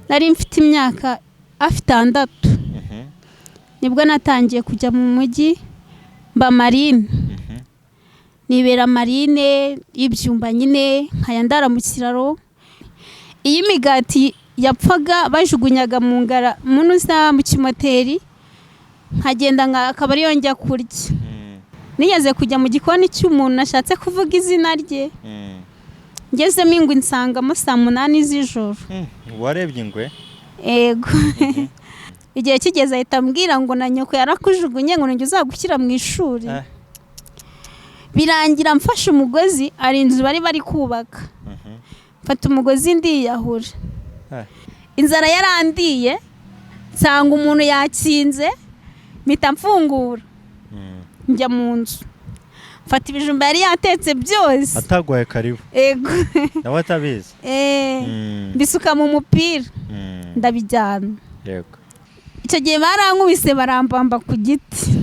Nari mfite imyaka hafi 6, nibwo natangiye kujya mu mujyi mba marine. Nibera marine y'ibyumba nyine, nkajya ndara mu kiraro. Iyo imigati yapfaga bajugunyaga mu ngara munuza mu kimoteri, nkagenda akaba ariyo njya kurya. Nigeze kujya mu gikoni cy'umuntu nashatse kuvuga izina rye, ngezemo ingwe insangamo saa 8 z'ijoro. Warebye ingwe? Ego. Igihe kigeze ahita ambwira ngo na nyoko yarakujugunye, ngo njye uzagushyira mu ishuri. Birangira mfashe umugozi, hari inzu bari kubaka, mfata umugozi ndiyahura. Inzara yarandiye, nsanga umuntu yakinze, mpita mfungura, njya mu nzu mfata ibijumba yari yatetse byose. Atagwaye karibu? Ego. Nawe atabizi? Mbisuka mu mupira, ndabijyana. Icyo gihe barankubise, barambamba ku giti.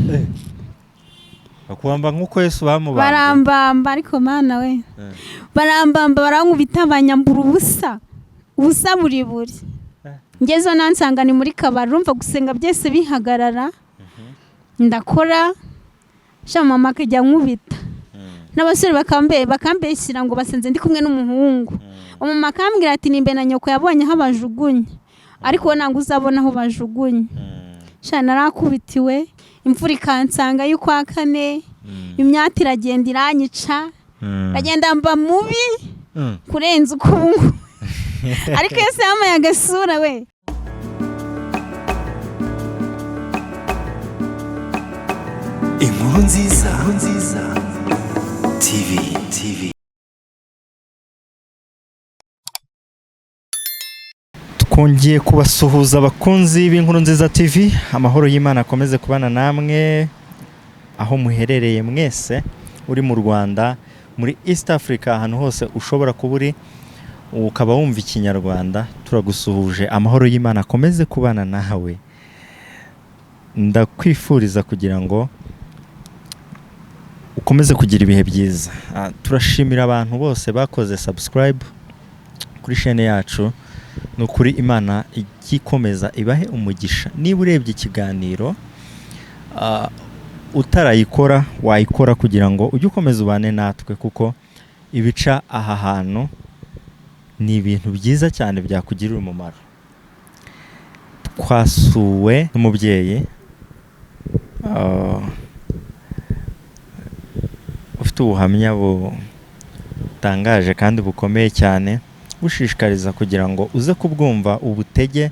Bakubamba nk'uko Yesu bamubambye? Barambamba, ariko Mana we! Barambamba, barankubita, banyambura ubusa ubusa buri buri. Ngezeho nansanga ni muri kabari, urumva gusenga byose bihagarara. Ndakora sha, mama akajya ankubita, n'abasore bakambeshyira ngo basenze ndi kumwe n'umuhungu. Umumama akambwira ati nimbe na nyoko yabonye aho bajugunye, ariko wowe ntabwo uzabona aho bajugunye. Sha, narakubitiwe, imvura ikansanga y'ukwa kane, imyata iragenda iranyica, ndagenda mba mubi kurenza uko ubu ngubu, ariko Yesu yamaye agasura we. Inkuru nziza, inkuru nziza TV. Twongeye kubasuhuza abakunzi b'Inkuru Nziza TV. Amahoro y'Imana akomeze kubana namwe aho muherereye mwese, uri mu Rwanda, muri East Africa, ahantu hose ushobora kuba uri ukaba wumva Ikinyarwanda, turagusuhuje. Amahoro y'Imana akomeze kubana nawe. Ndakwifuriza kugira ngo ukomeze kugira ibihe byiza. Turashimira abantu bose bakoze subscribe kuri chaîne yacu. Ni ukuri Imana igikomeza ibahe umugisha. Niba urebye ikiganiro utarayikora, wayikora kugira ngo ujye ukomeza ubane natwe, kuko ibica aha hantu ni ibintu byiza cyane byakugirira umumaro. Twasuwe n'umubyeyi ufite ubuhamya butangaje kandi bukomeye cyane, bushishikariza kugira ngo uze kubwumva, ubutege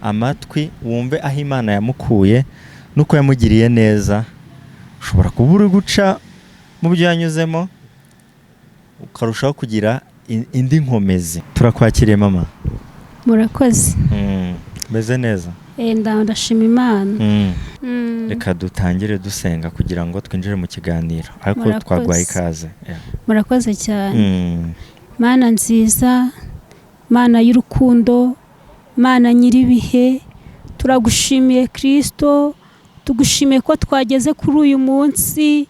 amatwi, wumve aho Imana yamukuye n'uko yamugiriye neza. Ushobora kuba uri guca mu byo yanyuzemo, ukarushaho kugira indi nkomezi. Turakwakiriye, mama. Murakoze. Meze neza? Ndashima Imana. Reka dutangire dusenga kugira ngo twinjire mu kiganiro, ariko Murakoze. twaguhaye ikaze. Murakoze cyane. Mana nziza, Mana y'urukundo, Mana nyir'ibihe, turagushimiye Kirisito, tugushimiye ko twageze kuri uyu munsi.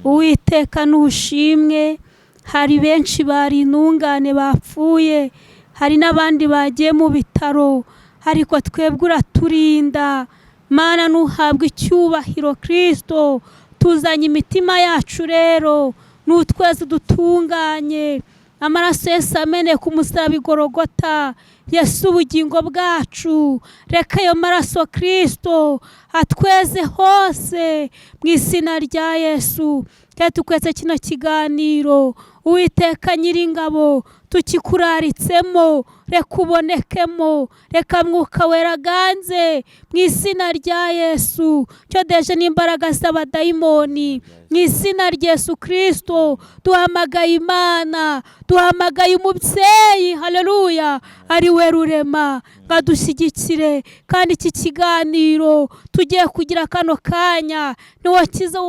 Uwiteka n'ubushimwe. Hari benshi bari intungane bapfuye, hari n'abandi bagiye mu bitaro, ariko twebwe uraturinda. Mana, ntuhabwe icyubahiro Kirisito. Tuzanye imitima yacu rero, n'utwezi dutunganye, amaraso Yesu ameneye ku musaraba igorogota, Yesu ubugingo bwacu. Reka ayo maraso Kirisito atweze hose mu izina rya Yesu. Kandi tukwetse kino kiganiro, Uwiteka nyiringabo, tukikuraritsemo, reka ubonekemo, reka Mwuka Wera aganze mu izina rya Yesu. Cyodeje n'imbaraga z'abadayimoni mu izina rya Yesu Kirisito. Duhamagaye Imana, duhamagaye umubyeyi, haleluya, ari we rurema, ngo adushyigikire. Kandi iki kiganiro tugiye kugira kano kanya, niwo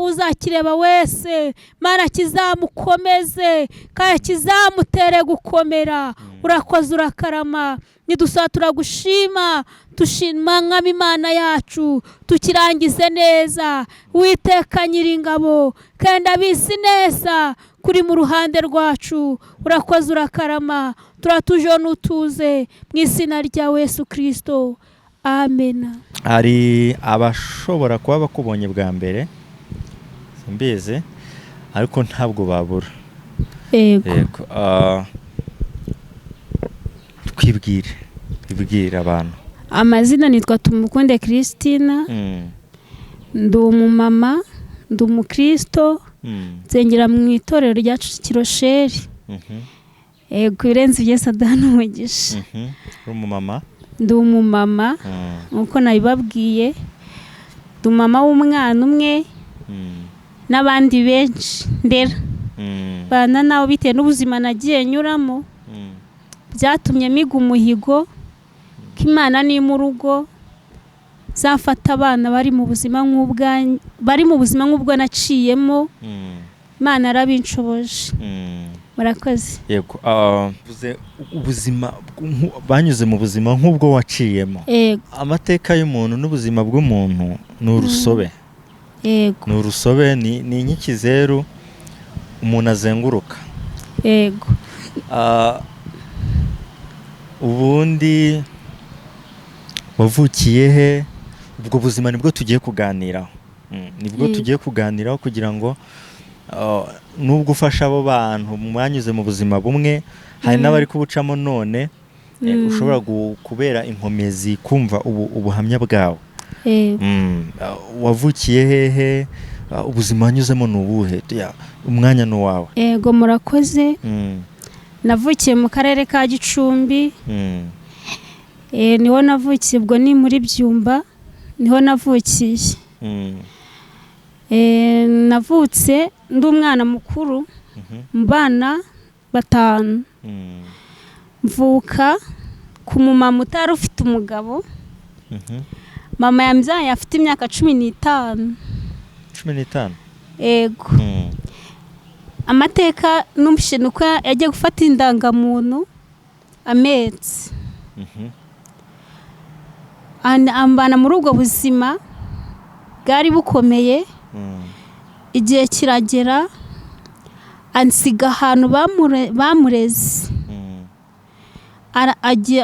uzakireba wese, Mana, kizamukomeze kandi kizamutere gukomera. Urakomera, urakoze, urakarama. Nidusaba turagushima, tushima Mwami Imana yacu, tukirangize neza. Witeka Nyiringabo, kandi abizi neza kuri mu ruhande rwacu. Urakoze, urakarama, turatuje n'utuze mu izina rya Yesu Kirisito, amena. Hari abashobora kuba bakubonye bwa mbere, simbizi, ariko ntabwo babura. Yego. Yego, twibwire, twibwire abantu. Amazina nitwa Tumukunde Christina. Ndi umumama, ndi umukristo, nsengera mu itorero rya Kirosheri. Yego, ibirenze ibyo Sadani umugisha. Uri umumama? Ndi umumama. Nk'uko nabibabwiye, ndi umumama w'umwana umwe n'abandi benshi ndera bana nabo bitewe n'ubuzima nagiye nyuramo. Byatumye miga umuhigo ko Imana ni mu rugo zafata abana bari mu buzima nk'ubwa bari mu buzima nk'ubwo naciyemo. Imana yarabinshoboje. Murakoze. Yego, uvuze ubuzima banyuze mu buzima nk'ubwo waciyemo. Yego. Amateka y'umuntu n'ubuzima bw'umuntu ni urusobe. Ni urusobe, ni nk'ikizeru umuntu azenguruka. Ubundi wavukiye he? Ubwo buzima nibwo tugiye kuganiraho. Nibwo tugiye kuganiraho kugira ngo nubwo ufasha abo bantu mwanyuze mu buzima bumwe, hari n'abari kubucamo none, ushobora kubera inkomezi kumva ubuhamya bwawe. Wavukiye hehe? Ubuzima wanyuzemo ni ubuhe? Umwanya ni uwawe. Yego, murakoze. Navukiye mu karere ka Gicumbi. Niho navukiye, ubwo ni muri Byumba niho navukiye. Navutse ndi umwana mukuru mu bana batanu. Mvuka ku mumama utari ufite umugabo. Mama yambyaye afite imyaka 15. 15? Yego. Amateka numvise ni uko yagiye gufata indangamuntu ametse. Ambana muri ubwo buzima bwari bukomeye. Igihe kiragera ansiga ahantu bamureze.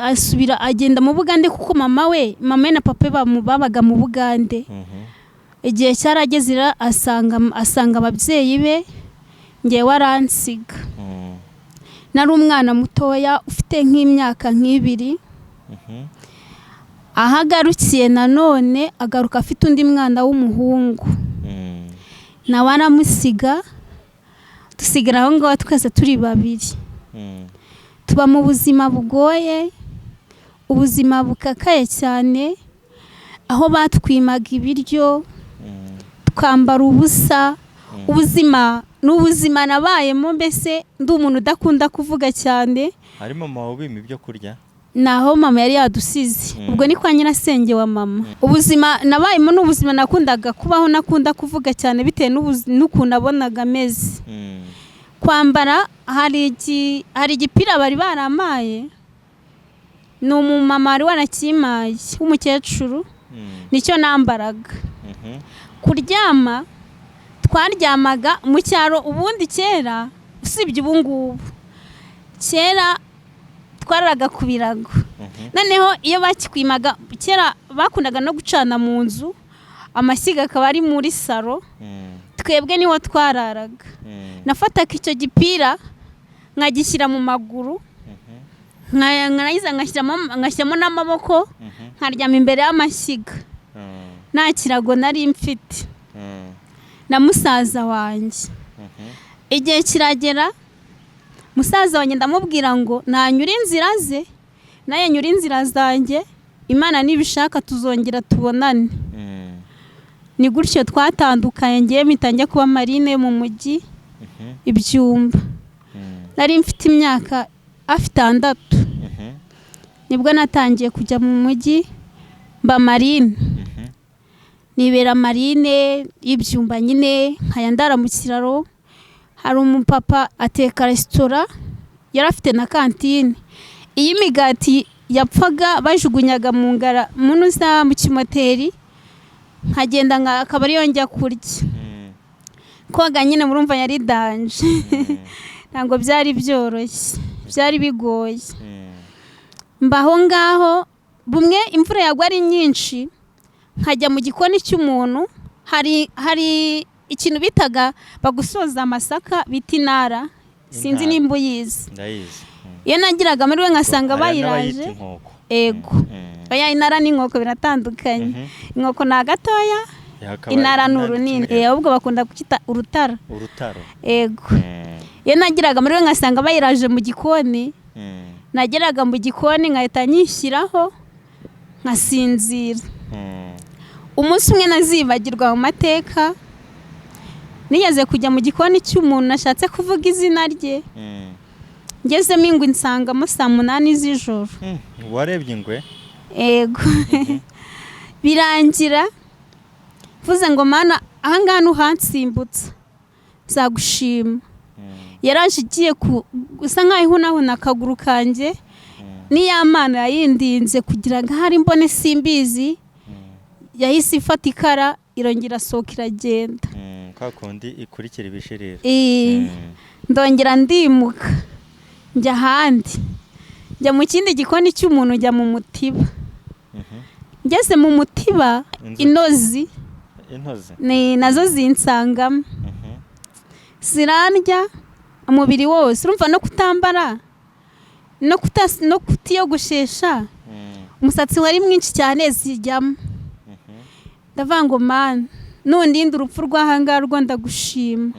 Asubira agenda mu Bugande, kuko mama we na papa we babaga mu Bugande. Igihe cyarageze rero asanga ababyeyi be, ngewe aransiga. Nari umwana mutoya ufite nk'imyaka nk'ibiri. Aho agarukiye nanone agaruka afite undi mwana w'umuhungu. Nawe aramusiga, dusigara aho ngaho twese turi babiri. Tuba mu buzima bugoye, ubuzima bukakaye cyane, aho batwimaga ibiryo, twambara ubusa. Ubuzima ni ubuzima nabayemo, mbese ndi umuntu udakunda kuvuga cyane. Harimo mama ubima ibyo kurya? Naho mama yari yadusize. Ubwo ni kwa nyirasenge wa mama. Ubuzima nabayemo ni ubuzima nakundaga kubaho, nakunda kuvuga cyane bitewe n'ukuntu nabonaga ameze. Kwambara, hari igipira bari barampaye, ni umumama wari warakimpaye w'umukecuru. Nicyo nambaraga. Kuryama, twaryamaga mu cyaro ubundi kera, usibye ubu ngubu, kera twararaga ku birago. Noneho iyo bakikwimaga, kera bakundaga no gucana mu nzu, amashyiga akaba ari muri saro. Twebwe niho twararaga. Nafataga icyo gipira nkagishyira mu maguru, nkarangiza ngashyiramo n'amaboko, nkaryama imbere y'amashyiga. Nta kirago nari mfite na musaza wanjye. Igihe kiragera, musaza wanjye ndamubwira ngo nanyura inzira ze, nawe nyura inzira zanjye, Imana nibishaka tuzongera tubonane. Ni gutyo twatandukanye, ngewe mpita njya kuba marine mu mujyi ibyumba. Nari mfite imyaka hafi 6. Nibwo natangiye kujya mu mujyi mba marine. Nibera marine y'ibyumba nyine, nkajya ndara mu kiraro. Hari umupapa ateka resitora. Yari afite na kantine. Iyo imigati yapfaga bajugunyaga mu ngara munuza mu kimoteri, nkagenda akaba ariyo njya kurya. Koga nyine murumva yari danger, ntabwo byari byoroshye, byari bigoye. Mbaho ngaho, bumwe imvura yagwa ari nyinshi nkajya mu gikoni cy'umuntu. Hari ikintu bitaga bagusoza amasaka bita intara, sinzi Intara. nimba uyizi. Ndayizi. Iyo nagiraga amahirwe nkasanga Hari n'abayita bayiraje. inkoko. Ego. Oya, intara n'inkoko biratandukanye. Inkoko ni agatoya, Hakaba intara ni intara urunini. kimwe. Ahubwo bakunda kucyita urutara. Urutaro. Ego. Iyo nagiraga amahirwe nkasanga bayiraje mu gikoni, nageraga mu gikoni nkahita nyishyiraho nkasinzira. Umunsi umwe nazibagirwa mu mateka, nigeze kujya mu gikoni cy'umuntu nashatse kuvuga izina rye. Ngezemo ingwe nsangamo saa 8 z'ijoro. Warebye ingwe? Ego. Birangira mvuze ngo: "Mana, ahangaha ntuhansimbutsa nzagushima." Yaraje igiye gusa nkaho ihunahuna akaguru kanjye. N'iya Mana yayindinze kugira ngo ahari mbone simbizi. Yahise ifata ikara irongera irasohoka iragenda. Kwa kundi ikurikira ibishirira. Ndongera ndimuka njya ahandi, njya mu kindi gikoni cy'umuntu, njya mu mutiba. Ngeze mu mutiba, Inzuki. inozi. Intozi. Ni nazo zinsangamo. Zirandya umubiri wose. Urumva no kutambara no kutiyogoshesha, umusatsi wari mwinshi cyane, zijyamo. Ndavuga ngo: "Mana, nundinda urupfu rw'ahangaha rwo ndagushima."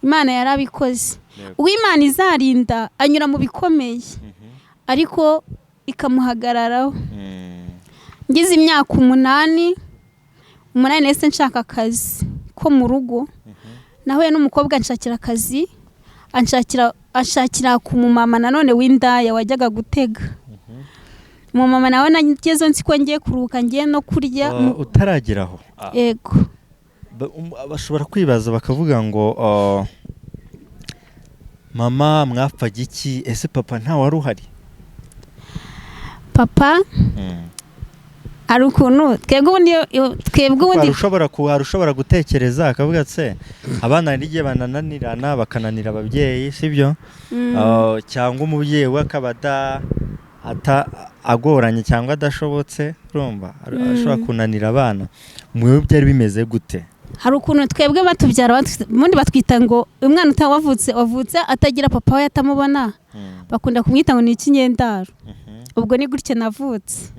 Imana yarabikoze. Uwimana izarinda anyura mu bikomeye, ariko ikamuhagararaho. Ngize imyaka 8 nahise nshaka akazi ko mu rugo. Nahuye n'umukobwa anshakira akazi, anshakira ku mumama nanone w'indaya wajyaga gutega. Umumama nawe nagezeho nzi ko ngiye kuruhuka, ngiye no kurya. Utarageraho, Yego. bashobora kwibaza bakavuga ngo mama mwapfaga iki? Ese papa nta wari uhari? Papa, hari ukuntu twebwe ubundi Hari ushobora gutekereza akavuga ati: "Se abana hari igihe banananirana, bakananira ababyeyi, sibyo?" Cyangwa umubyeyi we akaba agoranye cyangwa adashobotse, urumva ashobora kunanira abana. Mwewe byari bimeze gute? Hari ukuntu twebwe batubyara, ubundi batwita ngo umwana utawavutse, wavutse atagira papa we, atamubona, bakunda kumwita ngo ni ikinyendaro. Ubwo ni gutya navutse.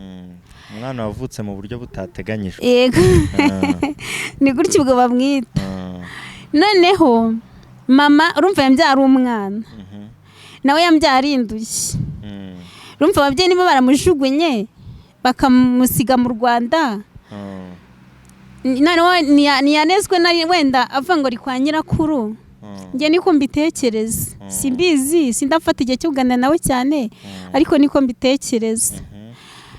Umwana wavutse mu buryo butateganyijwe. Yego, ni gutya ubwo bamwita. Noneho mama, urumva yambyara ari umwana, nawe yambyara arinduye. Urumva ababyeyi niba baramujugunye bakamusiga mu Rwanda, noneho ntiyanezwe na wenda avuga ngo ari kwa nyirakuru. Njye niko mbitekereza, simbizi, sindafata igihe cyo kuganira nawe cyane, ariko niko mbitekereza.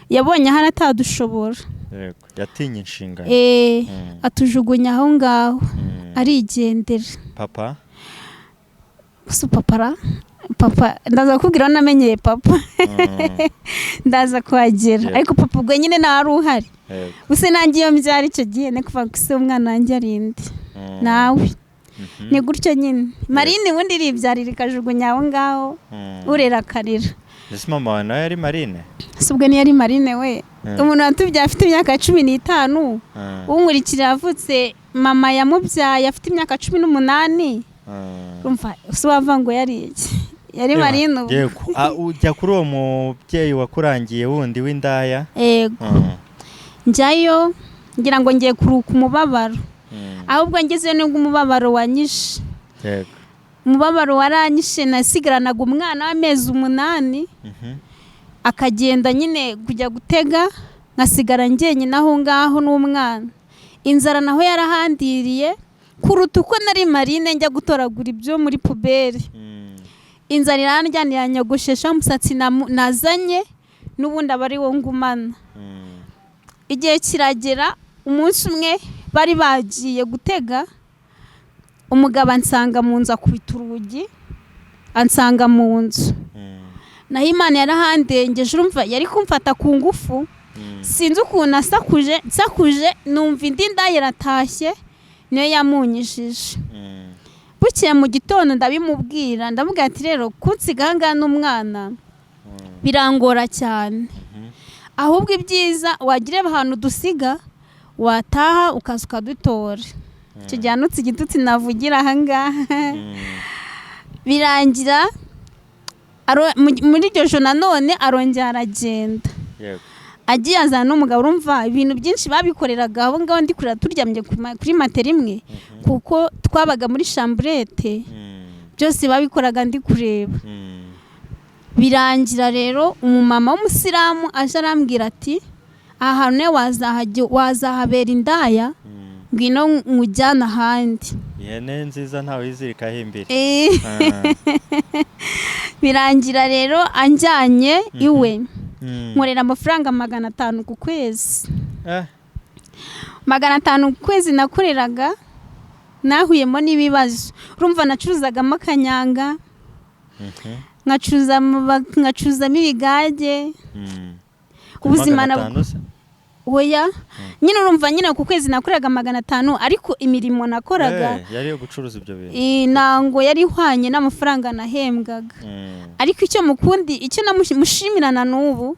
Yabonye ahari atadushobora. Yego, yatinye inshingano. Atujugunya aho ngaho, arigendera. Papa? Gusa papa, papa ndaza kukubwira aho namenyeye papa. Ndaza kuhagera. Ariko papa ubwo nyine ntawe uhari. Gusa nanjye iyo mbyara icyo gihe ni kuva gusa umwana wanjye arinde nawe. Ni gutyo nyine marine ubundi iribyarira ikajugunya aho ngaho, urera akarira. Ese mama wawe nawe yari marine? Si ubwo niyo ari marine we. Umuntu watubyaye afite imyaka 15, unkurikira yavutse mama yamubyaye afite imyaka 18. Urumva si wavuga ngo yari iki? Yari marine ubu. Yego. Ujya kuri uwo mubyeyi wakurangiye wundi w'indaya? Yego. Njyayo ngira ngo ngiye kuruhuka umubabaro. Ahubwo ngezeyo nibwo umubabaro wanyishe. Umubabaro waranyishe. Nasigaranaga umwana w'amezi 8, akagenda nyine kujya gutega, nkasigara njyenyine aho ngaho n'umwana. Inzara naho yarahandiriye kuruta uko nari marine njya gutoragura ibyo muri poubelle. Inzara irandya, ntiyanyogoshesha umusatsi nazanye n'ubundi aba ari wo ngumana. Igihe kiragera, umunsi umwe bari bagiye gutega, umugabo ansanga mu nzu, akubita urugi. Ansanga mu nzu. Naho Imana yarahandengeje, urumva yari kumfata ku ngufu. Sinzi ukuntu asakuje nsakuje, numva indi ndaya iratashye, niyo yamunyijije. Bukeye mu gitondo ndabimubwira, ndamubwira ati: "Rero kunsiga aha ngaha n'umwana birangora cyane, ahubwo ibyiza wagira ahantu dusiga, wataha ukaza ukadutora." Icyo gihe anutse igitutsi navugira aha ngaha. Birangira muri iryo joro nanone arongera aragenda. Agiye azana n'umugabo. Urumva ibintu byinshi babikoreraga aho ngaho ndi kurira, turyamye kuri matera imwe, kuko twabaga muri chambrette. Byose babikoraga ndi kureba. Birangira rero umumama w'umusilamu aje arambwira ati: "Aha hantu nawe wazahabera indaya, ngwino nkujyane ahandi." Ihene nziza ntawe uyizirikaho imbere. Birangira rero anjyanye iwe, nkorera amafaranga 500 ku kwezi. 500 ku kwezi nakoreraga, nahuyemo n'ibibazo. Urumva nacuruzagamo akanyanga, nkacuruzamo ibigage. Ubuzima Magana atanu se? Oya nyine, urumva nyine ku kwezi nakoreraga 500, ariko imirimo nakoraga Yari iyo gucuruza ibyo bintu. Ntango yari ihwanye n'amafaranga nahembwaga. Ariko icyo mukundi, icyo namushimira na n'ubu,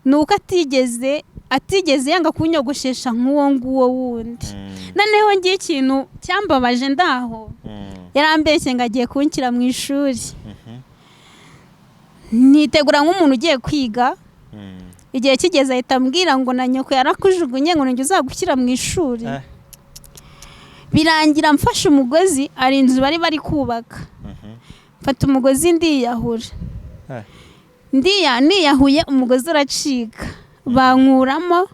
ni uko atigeze yanga kunyogoshesha nk'uwo nguwo wundi. Noneho ngiye ikintu cyambabaje ndaho, yarambeshye ngo agiye kunshyira mu ishuri. Nitegura nk'umuntu ugiye kwiga. Igihe kigeze ahita ambwira ngo na nyoko yarakujugunye, ngo ninjye uzagushyira mu ishuri. Birangira mfashe umugozi, hari inzu bari kubaka, mfata umugozi ndiyahura. Niyahuye umugozi uracika, bankuramo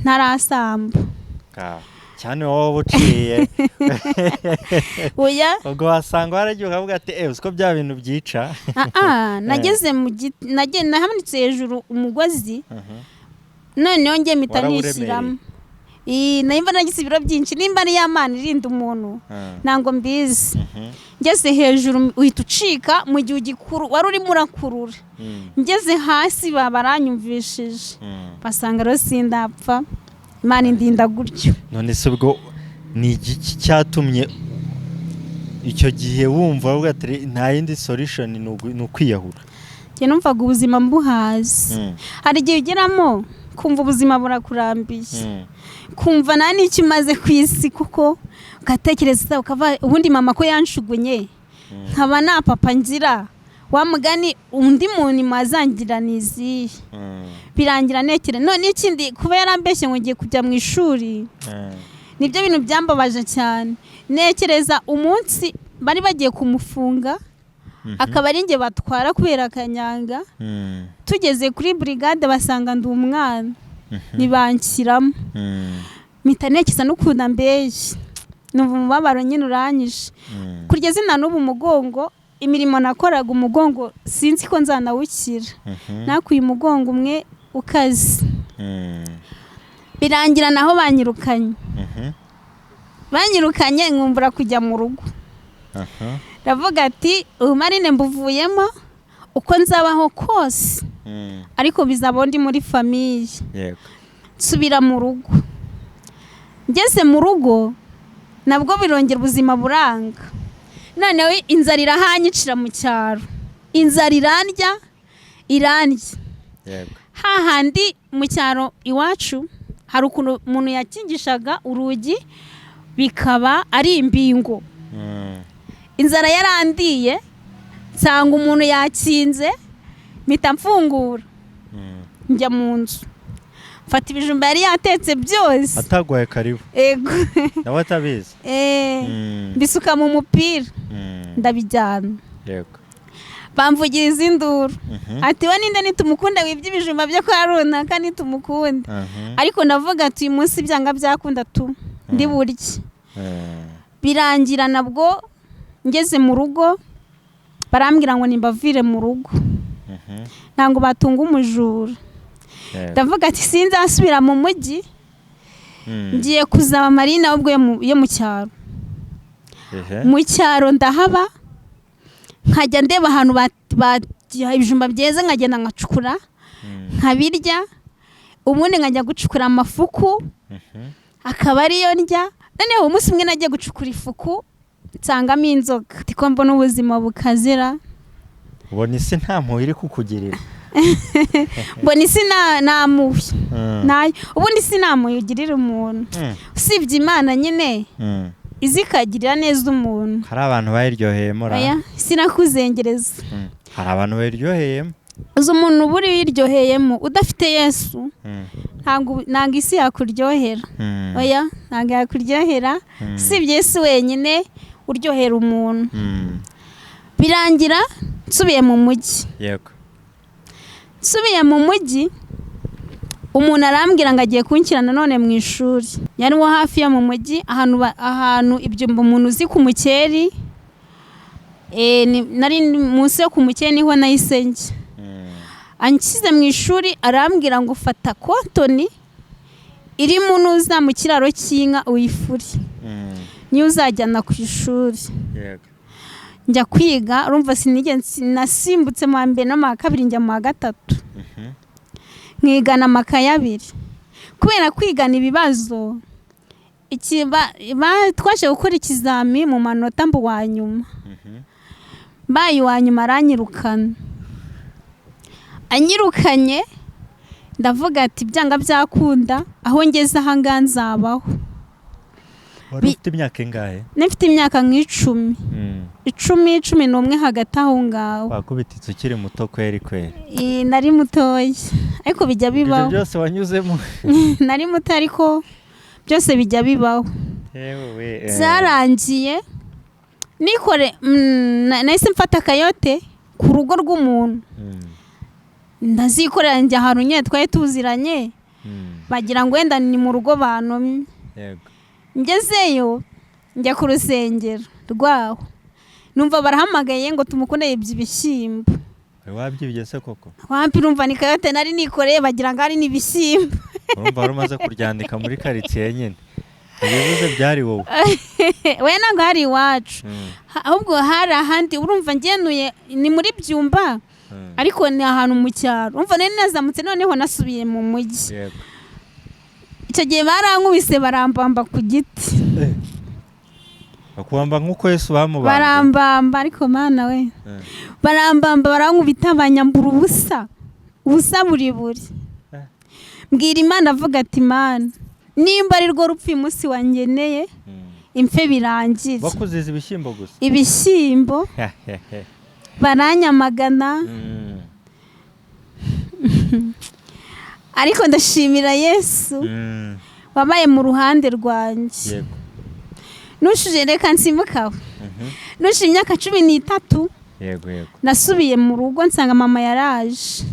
ntarasamba. Cyane wowe uciye. Oya. Ubwo wasanga waragiye ukavuga ati: "Eh, uziko bya bintu byica." Ah, nageze mu giti, nahamanitse hejuru umugozi, noneho njye mpita Warawuremereye. nishyiramo. Nimba nagize ibiro byinshi, nimba ari ya Mana irinda umuntu, ntabwo mbizi. Ngeze hejuru uhita ucika mu gihe ugikuru wari urimo urakurura. Ngeze hasi baba baranyumvishije, basanga rero sindapfa, Imana indinda gutyo. None se ubwo ni igiki cyatumye icyo gihe wumva uvuga ati nta yindi solution, ni ukwiyahura? Njye numvaga ubuzima mbuhazi. Hari igihe ugeramo kumva ubuzima burakurambiye, kumva nta n'icyo umaze ku isi, kuko ugatekereza ukava ubundi mama ko yanshugunye, nkaba nta papa ngira, wa mugani undi muntu mwazangira ni izihe? Birangira ntekere none ikindi kuba yarambeshye ngo ngiye kujya mu ishuri, nibyo bintu byambabaje cyane. Ntekereza umunsi bari bagiye kumufunga, akaba ari njye batwara kubera akanyanga. Tugeze kuri burigade basanga ndi umwana, ntibanshyiramo. Mpita ntekereza n'ukuntu ambeshye, numva umubabaro nyine uranyishe. Kugeza na n'ubu umugongo, imirimo nakoraga, umugongo sinzi ko nzanawukira. Nakuye umugongo umwe ukaze. Birangira naho banyirukanye. Banyirukanye nkumbura kujya mu rugo. Ndavuga ati: "Ubu marine mbuvuyemo, uko nzabaho kose, ariko bizaba ndi muri famille." Nsubira mu rugo. Ngeze mu rugo nabwo birongera ubuzima buranga. Noneho inzara irahanyicira mu cyaro, inzara irandya, irandya. Hahandi mu cyaro iwacu hari ukuntu umuntu yakingishaga urugi bikaba ari imbingo. Inzara yarandiye, nsanga umuntu yakinze, mpita mfungura, njya mu nzu, mfata ibijumba yari yatetse byose. Ataguhaye karibu? Ego. Nawe atabizi? Mbisuka mu mupira, ndabijyana. Bamvugiriza induru, ati: "We ninde? Nitumukunda wibye ibijumba byo kwa runaka, nitumukunda." Ariko ndavuga ati: "Uyu munsi byanga byakunda tu ndi burye." Birangira nabwo ngeze mu rugo barambwira ngo nimbavire mu rugo, ntabwo batunga umujura. Ndavuga ati: "Sinzasubira mu mujyi, ngiye kuzaba marina ahubwo yo mu cyaro." Mu cyaro ndahaba. Nkajya ndeba ahantu ibijumba byeze, nkagenda nkacukura, nkabirya. Ubundi nkajya gucukura amafuku, akaba ariyo ndya. Noneho umunsi umwe nagiye gucukura ifuku, nsangamo inzoga. Ndiko mbona ubuzima bukazira. Ubona isi nta mpuhwe iri kukugirira. Mbona isi nta mpuhwe nayo. Ubundi isi nta mpuhwe ugirira umuntu, usibye Imana nyine izi ikagirira neza umuntu. Hari abantu bayiryoheyemo ra? Oya, sinakuzengereza. Hari abantu bayiryoheyemo. Uzi umuntu uba uri wiryoheyemo udafite Yesu, ntabwo isi yakuryohera. Oya, ntabwo yakuryohera, usibye Yesu wenyine uryohera umuntu. Birangira nsubiye mu mujyi. Nsubiye mu mujyi, umuntu arambwira ngo agiye kunshyira nanone mu ishuri. Yari wo hafi yo mu mujyi, ahantu ibyumba umuntu uzi ku Mukeri. Nari munsi yo ku Mukeri, niho nahise njya. Anshyize mu ishuri, arambwira ngo fata kontoni iri nuza mu kiraro cy'inka uyifure, niyo uzajyana ku ishuri. Njya kwiga. Urumva sinigeze nasimbutse mu wa mbere no mu wa kabiri, njya mu wa gatatu. Nkigana amakaye abiri kubera kwigana ibibazo. Twaje gukora ikizami mu manota mba uwa nyuma. Mbaye uwa nyuma, aranyirukana. Anyirukanye, ndavuga ati byanga byakunda, aho ngeze aha ngaha nzabaho. Wari ufite imyaka ingahe? Nifite imyaka nk'icumi, 10, 11, hagati aho ngaho. Wakubititse ukiri muto kweri kweri. Nari mutoya, ariko bijya Ibyo bibaho. byose wanyuzemo. Nari muto, ariko byose bijya bibaho. Yewe we. Byarangiye nikore nahise mfata akayote ku rugo rw'umuntu, ndazikorera, njya ahantu nyine twari tuziranye, bagira ngo wenda ni mu rugo bantumye. Ngezeyo, njya ku rusengero rwaho, numva barahamagaye ngo tumukunde yibye ibishyimbo. Wari wabyibye se koko? Wampi, urumva ni kayote nari nikoreye, bagira ngo ari n'ibishyimbo. Urumva wari umaze kuryandika muri karitsiye nyine, ibibuze byari wowe. We, ntabwo hari iwacu. Ahubwo hari ahandi. Urumva ngenuye ni muri Byumba, ariko ni ahantu mu cyaro. Urumva nari nazamutse, noneho nasubiye mu mujyi. Icyo gihe barankubise, barambamba ku giti. Bakubamba nk'uko Yesu bamubambye? Barambamba, ariko Mana we! Barambamba, barankubita, banyambura ubusa, ubusa buri buri. Mbwira Imana, avuga ati: "Mana, nimba ari rwo rupfu uyu munsi wangeneye, impfe birangire." Bakuziza ibishyimbo gusa? Ibishyimbo. Baranyamagana, ariko ndashimira Yesu wabaye mu ruhande rwanjye. Nushuje, reka nsimbukaho, nushuje imyaka 13, yego yego nasubiye mu rugo, nsanga mama yaraje.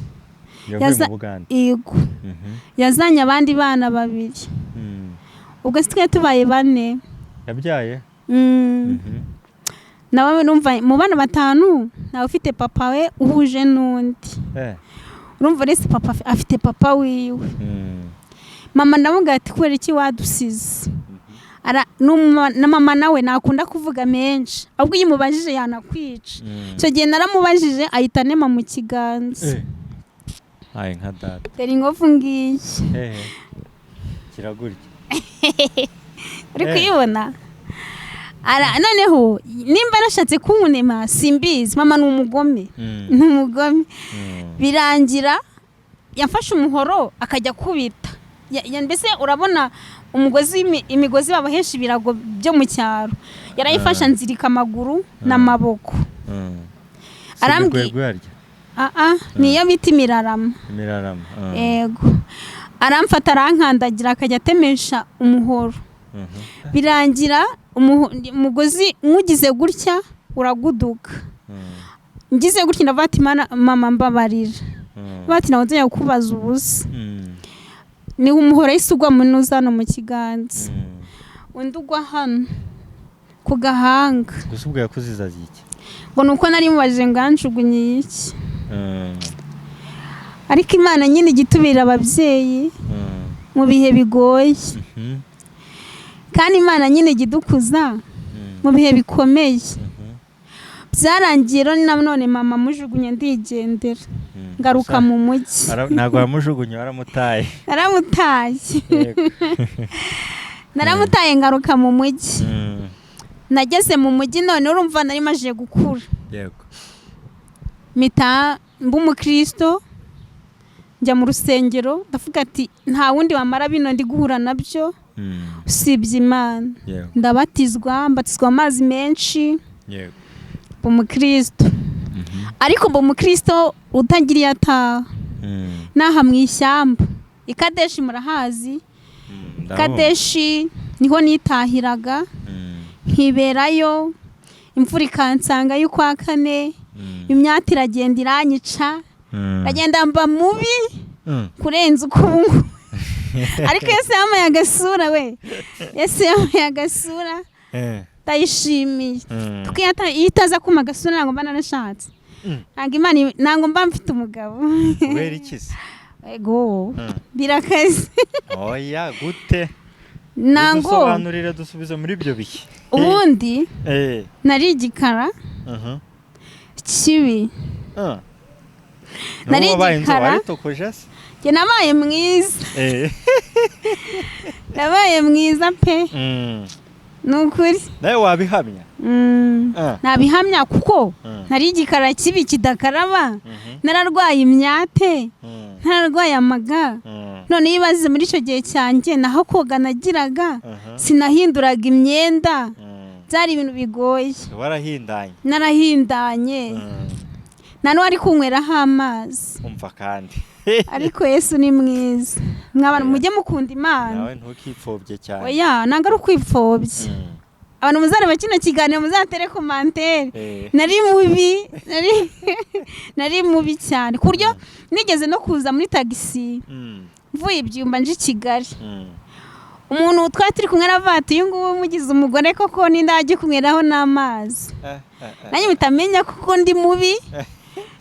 Yavuye mu Bugande? Yego. Yazanye abandi bana babiri. Ubwo si twari tubaye bane. Yabyaye? Mm. Nawe numva mu bana batanu ntawe ufite papa we uhuje n'undi. Urumva uretse papa afite papa wiwe. Mama ndamubwira ati: "Kubera iki wadusize?" Na mama nawe ntakunda kuvuga menshi, ahubwo iyo umubajije yanakwica. Icyo gihe naramubajije, ahita anema mu kiganza. Aye nka data. Dore inkovu ngiyi. Hehe, kiragurya. Uri kuyibona? Noneho nimba nashatse kunema simbizi, mama ni umugome. Ni umugome. Birangira yafashe umuhoro akajya kubita. Mbese urabona umugozi imigozi babohesha ibirago byo mu cyaro, yarayifashe, anzirika amaguru n'amaboko. Imigwegwe yarya? Aa, niyo bita imirarama. Imirarama. Yego. Aramfata, arankandagira, akajya atemesha umuhoro. Birangira umugozi nywugize gutya uraguduka. Ngize gutya, ndavuga ati: "Mana, mama, mbabarira." Bati: "Ntabwo nzajya kukubaza ubusa." Ni umuhoro yahise ugwa mu ntuza hano mu kiganza, undi ugwa hano ku gahanga. Gusa ubwo yakuzizaga iki? Ngo ni uko nari mubajije ngo yanjugunye iki. Ariko Imana nyine ijya itubera ababyeyi mu bihe bigoye, kandi Imana nyine ijya idukuza mu bihe bikomeye. Byarangiye rero nanone mama mujugunye, ndigendera, ngaruka mu mujyi. Ntabwo wamujugunye, waramutaye. Naramutaye. Yego. Naramutaye, ngaruka mu mujyi. Nageze mu mujyi none urumva nari maje gukura, mpita mba umukristo, njya mu rusengero, ndavuga ati nta wundi wamara bino ndi guhura nabyo usibye Imana. Ndabatizwa, mbatizwa amazi menshi, mba umukristo. Ariko mba umukristo utagira iyo ataha. N'aha mu ishyamba i Kadeshi murahazi? Ndabumva. Kadeshi niho nitahiraga, nkiberayo, imvura ikansanga y'ukwa kane, imyaka iragenda iranyica, ndagenda mba mubi kurenza uko ubu ngubu. Ariko Yesu yampaye agasura we, Yesu yampaye agasura, ndayishimiye, kuko iyo itaza kumpa agasura ntabwo mba narashatse. Ntabwo Imana, ntabwo mba mfite umugabo. Kubera iki se? Ego, birakaze. Oya, gute? Ntabwo Dusobanurire, dusubize muri ibyo bihe. Ubundi nari igikara kibi. Nari N'ubu wabaye inzobe, igikara. waritokoje se? Njye nabaye mwiza. Nabaye mwiza pe. Ni ukuri. Nawe wabihamya? Nabihamya kuko nari igikara kibi kidakaraba, nararwaye imyate, nararwaye amaga. None iyo ibaze muri icyo gihe cyanjye, naho koga nagiraga, sinahinduraga imyenda, byari ibintu bigoye. Warahindanye. Narahindanye. Nta n'uwari kunyweraho amazi. Umva kandi. Ariko Yesu ni mwiza mwabana, mujye mukunda Imana. Nawe ntukipfobye cyane. Oya, ntabwo ari ukwipfobya. Abantu muzareba kino kiganiro muzatere commentaire. Nari mubi, nari mubi cyane ku buryo nigeze no kuza muri tagisi mvuye ibyumba nje i Kigali, umuntu twari turi kumwe aravuga ati uyu nguyu mugize umugore koko n'indajya kunyweraho n'amazi. Nanjye mpita menya kuko ndi mubi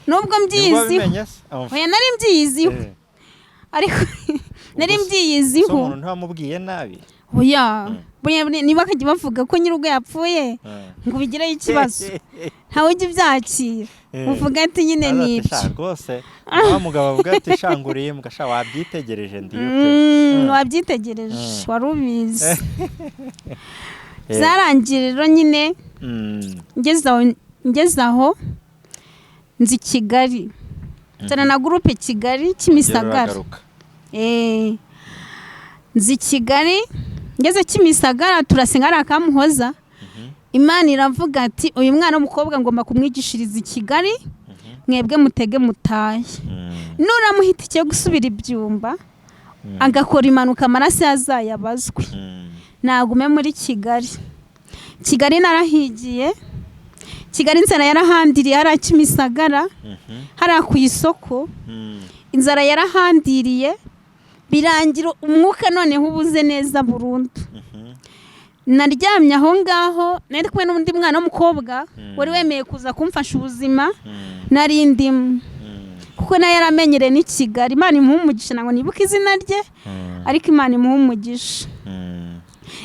nubwo Nibwo mbyiziho. wabimenye se? Umva. Oya, nari mbyiyiziho. Ariko nari Ubwo se- mbyiyiziho. Se umuntu ntiwamubwiye nabi? Oya. Buriya niba bakajya bavuga ko nyir'urugo yapfuye ngo ubigireho ikibazo, ntawe ujya ubyakira. Uvuga ati nyine Araza ni ati, ibyo. "Sha, rwose wa mugabo avuga ati shanguriye mbwa sha wabyitegereje ndiyo pe." Wabyitegereje, wari ubizi. Zarangiye rero nyine, ngeze aho nzi Kigali, nzana na groupe Kigali Kimisagara. Uragaruka. Nzi Kigali, ngeze Kimisagara turasenga ari akamuhoza. Imana iravuga ati uyu mwana w'umukobwa ngomba kumwigishiriza i Kigali, mwebwe mutege mutahe. Nuramuha itike yo gusubira ibyumba agakora impanuka, amaraso yazayabazwe. Nagume muri Kigali. Kigali narahigiye, Kigali inzara yarahandiriye hariya Kimisagara, hariya ku isoko. Inzara yarahandiriye, birangira umwuka noneho ubuze neza burundu. Naryamye aho ngaho, nari ndi kumwe n'undi mwana w'umukobwa wari wemeye kuza kumfasha ubuzima nari ndimo, kuko nawe yaramenyereye n'i Kigali. Imana imuha umugisha, ntabwo nibuka izina rye, ariko Imana imuha umugisha.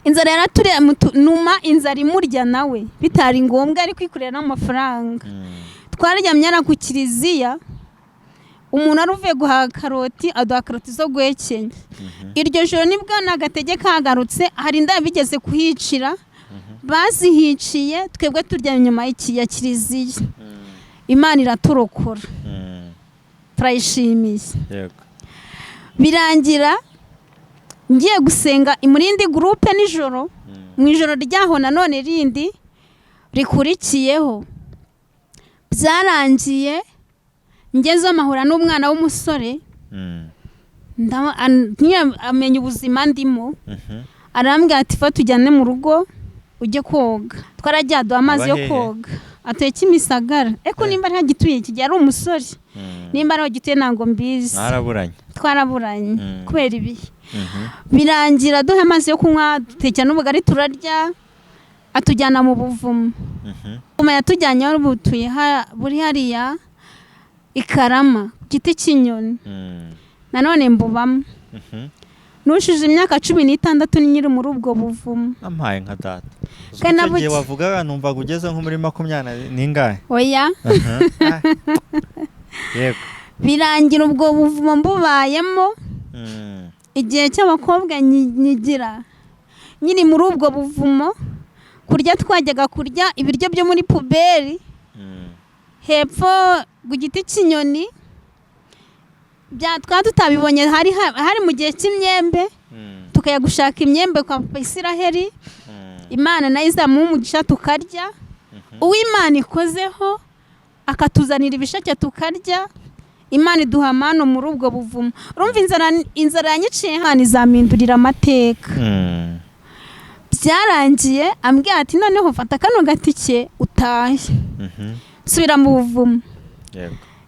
Inzara yaraturiye numa, inzara imurya nawe bitari ngombwa, ari kwikorera n'amafaranga. Twaryamye hariya ku kiliziya, umuntu wari uvuye guhaha karoti aduha karoti zo guhekenya. Iryo joro nibwo n'agatege kagarutse, hari indabo bigeze kuhicira, bazihiciye twebwe turyamye inyuma ya kiliziya. Imana iraturokora, turayishimiye. Birangira ngiye gusenga muri indi groupe nijoro. Mu ijoro ryaho nanone rindi rikurikiyeho, byarangiye ngezeho amahura n'umwana w'umusore. Amenya ubuzima ndimo, arambwira ati fa tujyane mu rugo ujye koga. Twaragiye, aduha amazi yo Aba hehe? koga. Atuye Kimisagara, eko nimba ntagituye kijya, ari umusore, nimba ariho gituye ntabwo mbizi. Mwaraburanye. Twaraburanye kubera ibihe. Birangira aduha amazi yo kunywa, dutekera n'ubugari turarya, atujyana mu buvumo. Buvumo yatujyanye wari butuye buri hariya i Karama ku giti cy'inyoni. Nanone mbubamo. Nushije imyaka 16 nyiri muri ubwo buvumo. Ampaye nka data. Kandi Icyo gihe nabuki- wavugaga numvaga ugeze nko muri 20 n'ingahe? Oya. Aha. Ah. Yego. Birangira ubwo buvumo mbubayemo. Igihe cy'abakobwa nyigira nyiri muri ubwo buvumo, kurya twajyaga kurya ibiryo byo muri poubelle hepfo ku giti cy'inyoni, bya twaba tutabibonye, hari mu gihe cy'imyembe, tukajya gushaka imyembe kwa Papa Isiraheli. Imana nayo izamuha umugisha tukarya. Uw'Imana ikozeho akatuzanira ibisheke tukarya. Imana iduha amano muri ubwo buvumo. Urumva inzara yanyiciye, Imana izampindurira amateka. Byarangiye ambwira ati: "Noneho fata kano gatike utahe." Nsubira mu buvumo.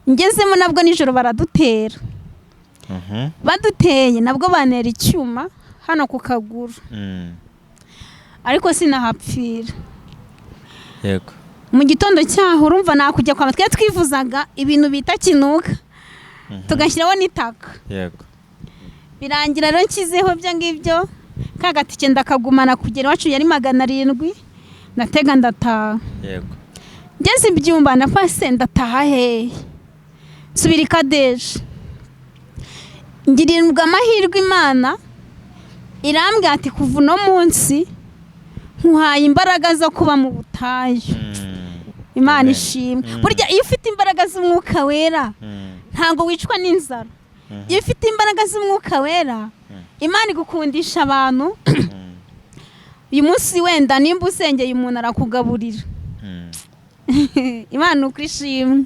Ngezemo nabwo nijoro baradutera. Baduteye nabwo bantera icyuma hano ku kaguru, ariko sinahapfira. Mu gitondo cyaho, urumva nakujya kwa twe twivuzaga ibintu bita kinuka, tugashyiraho n'itaka. Birangira rero nshyizeho ibyo ngibyo, ka gatike ndakagumana kugera iwacu, yari 700, ndatega ndataha. Ngeze ibyumba nafase ndataha hehe? Nsubira i Kadeshi, ngirirwa amahirwe, Imana irambwira ati: "Kuva uno munsi nkuhaye imbaraga zo kuba mu butayu." Imana Amen. ishimwe. Burya iyo ufite imbaraga z'Umwuka Wera, ntabwo wicwa n'inzara. Iyo ufite imbaraga z'Umwuka Wera, Imana igukundisha abantu. Uyu munsi wenda nimba usengeye umuntu arakugaburira. Imana uko ishimwe.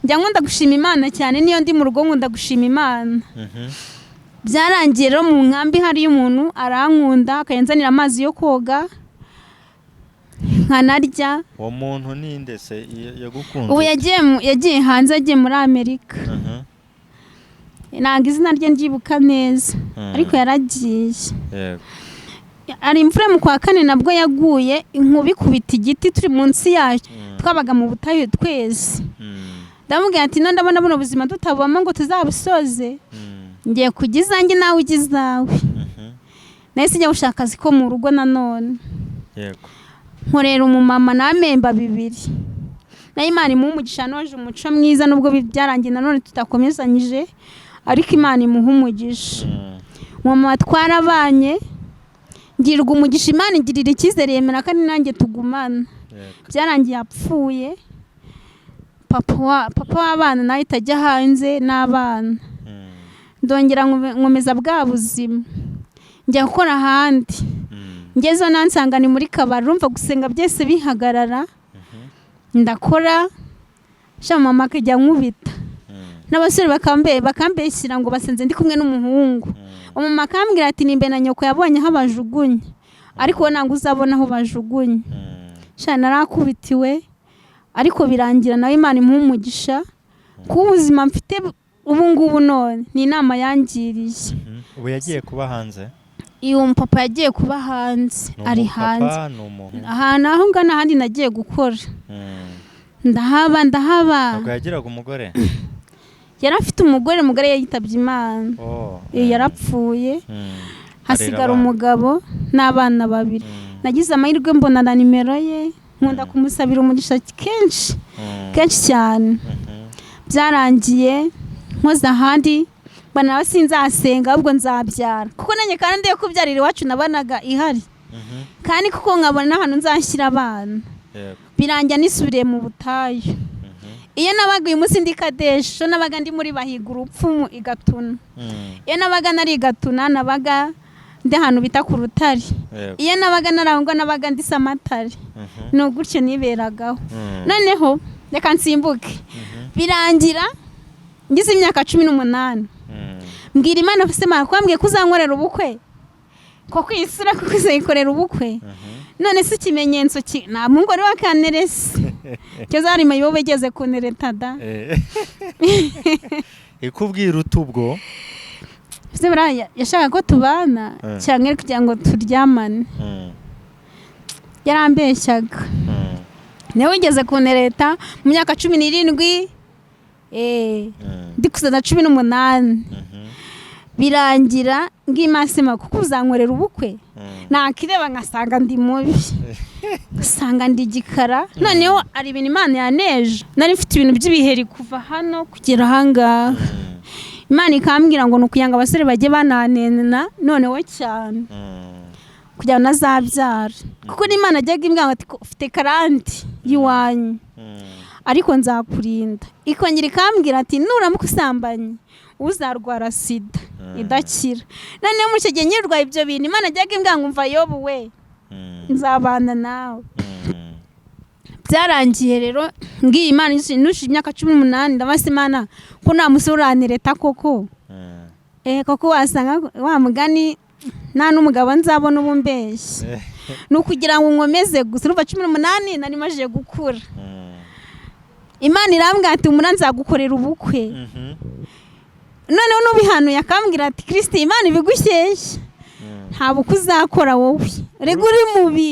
Njya nkunda gushima Imana cyane, niyo ndi mu rugo nkunda gushima Imana. Byarangiye rero mu nkambi hariyo umuntu arankunda, akajya amazi yo koga nkanarya. Uwo muntu ninde se yagukunze? Ubu yagiye hanze, yagiye muri Amerika. Ntabwo izina rye ndyibuka neza, ariko yaragiye. Hari imvura mu kwa kane nabwo yaguye, inkuba ikubita igiti turi munsi yayo. Twabaga mu butayu twese. Ndamubwira ati: "No ndabona buno buzima tutabamo ngo tuzabusoze, ngiye kujya izanjye nawe ujya izawe." Nahise njya gushaka akazi ko mu rugo nanone. Nkorera umumama namemba bibiri, nayo Imana imuha umugisha, noje umuco mwiza, nubwo byarangiye nanone tutakomezanyije, ariko Imana imuha umugisha. Umumama twarabanye, ngirwa umugisha, Imana igirira icyizere, yemera kandi nanjye tugumana. Byarangiye apfuye, papa w'abana nawe itajya hanze n'abana. Ndongera nkomeza bwa buzima, njya gukora ahandi. Ngezeho nansanga ni muri kabari. Urumva gusenga byose bihagarara. Ndakora sha, mama akajya ankubita, n'abasore bakambeshyira ngo basenze ndi kumwe n'umuhungu. Umumama akambwira ati: "Nimbe na nyoko yabonye aho bajugunya, ariko wowe ntabwo uzabona aho bajugunya." Sha narakubitiwe, ariko birangira nawe Imana imuha umugisha, kuba ubuzima mfite ubu ngubu none ni inama yangiriye. Ubu yagiye kuba hanze? Iyo mupapa yagiye kuba hanze. Ni Ari umupapa, hanze. ni umuhungu? Ahantu aho ngana ahandi nagiye gukora. Ndahaba, ndahaba. Ntabwo yagiraga umugore? Yari afite umugore, umugore yitabye Imana. Oh. Yarapfuye. Hasigara Arera abana. umugabo n'abana babiri. Nagize amahirwe mbona na nimero ye, nkunda kumusabira umugisha kenshi, kenshi cyane. Byarangiye nkoze ahandi, mbona nawe sinzasenga ahubwo nzabyara, kuko nanjye kandi yo kubyarira iwacu nabonaga ihari, kandi kuko nkabona n'ahantu nzashyira abana. Birangira nisubiriye mu butayu. Iyo nabaga uyu munsi ndi Kadeshi, nabaga ndi muri Bahiga urupfu i Gatuna. Iyo nabaga nari i Gatuna, nabaga ndi ahantu bita ku Rutare. Iyo nabaga narangwa, nabaga ndi Samatare. Ni gutyo niberagaho. Noneho reka nsimbuke. Birangira ngize imyaka 18, mbwira Imana: "Se Mana, kwambwiye ko uzankorera ubukwe, ko kwisura kuko uzayikorera ubukwe, none se ikimenyetso ki nta mugore wa kaneresi cyo zarima yoba igeze kunereta da?" Ikubwira uti ubwo? Ese buriya yashakaga ko tubana cyangwa kugira ngo turyamane? Yarambeshyaga. Niwe wigeze kunereta mu myaka 17, ndi kuzana 18. Birangira Ngimasema kuko uzankorera ubukwe, nakireba ngasanga ndi mubi, ngasanga ndi igikara. Noneho ari ibintu Imana yaneje, nari mfite ibintu by'ibiheri kuva hano kugera ahangaha. Imana ikambwira ngo ni ukugira ngo abasore bajye bananena noneho cyane, kugira ngo ntazabyara, kuko n'Imana ajyaga imbwira ngo ati ufite karande y'iwanyu, ariko nzakurinda. Ikongera ikambwira ati nuramuka usambanye uzarwara sida idakira. Noneho muri icyo gihe nyirwaye ibyo bintu, Imana ajyaga imbwira ngo mva Yobu we, nzabana nawe. Byarangiye rero ngiyi Imana nujuje imyaka 18, ndabasa Imana ko nta musore urantereta koko. Koko wasanga wa mugani nta n'umugabo nzabona ubu mbeshye, ni ukugira ngo nkomeze gusa. Urumva 18 nari maze gukura. Imana irambwira ati umura nzagukorera ubukwe. Noneho n'ubihanuye akambwira ati Kirisiti, Imana ibigushyeshya, nta bukwe uzakora wowe, rega uri mubi.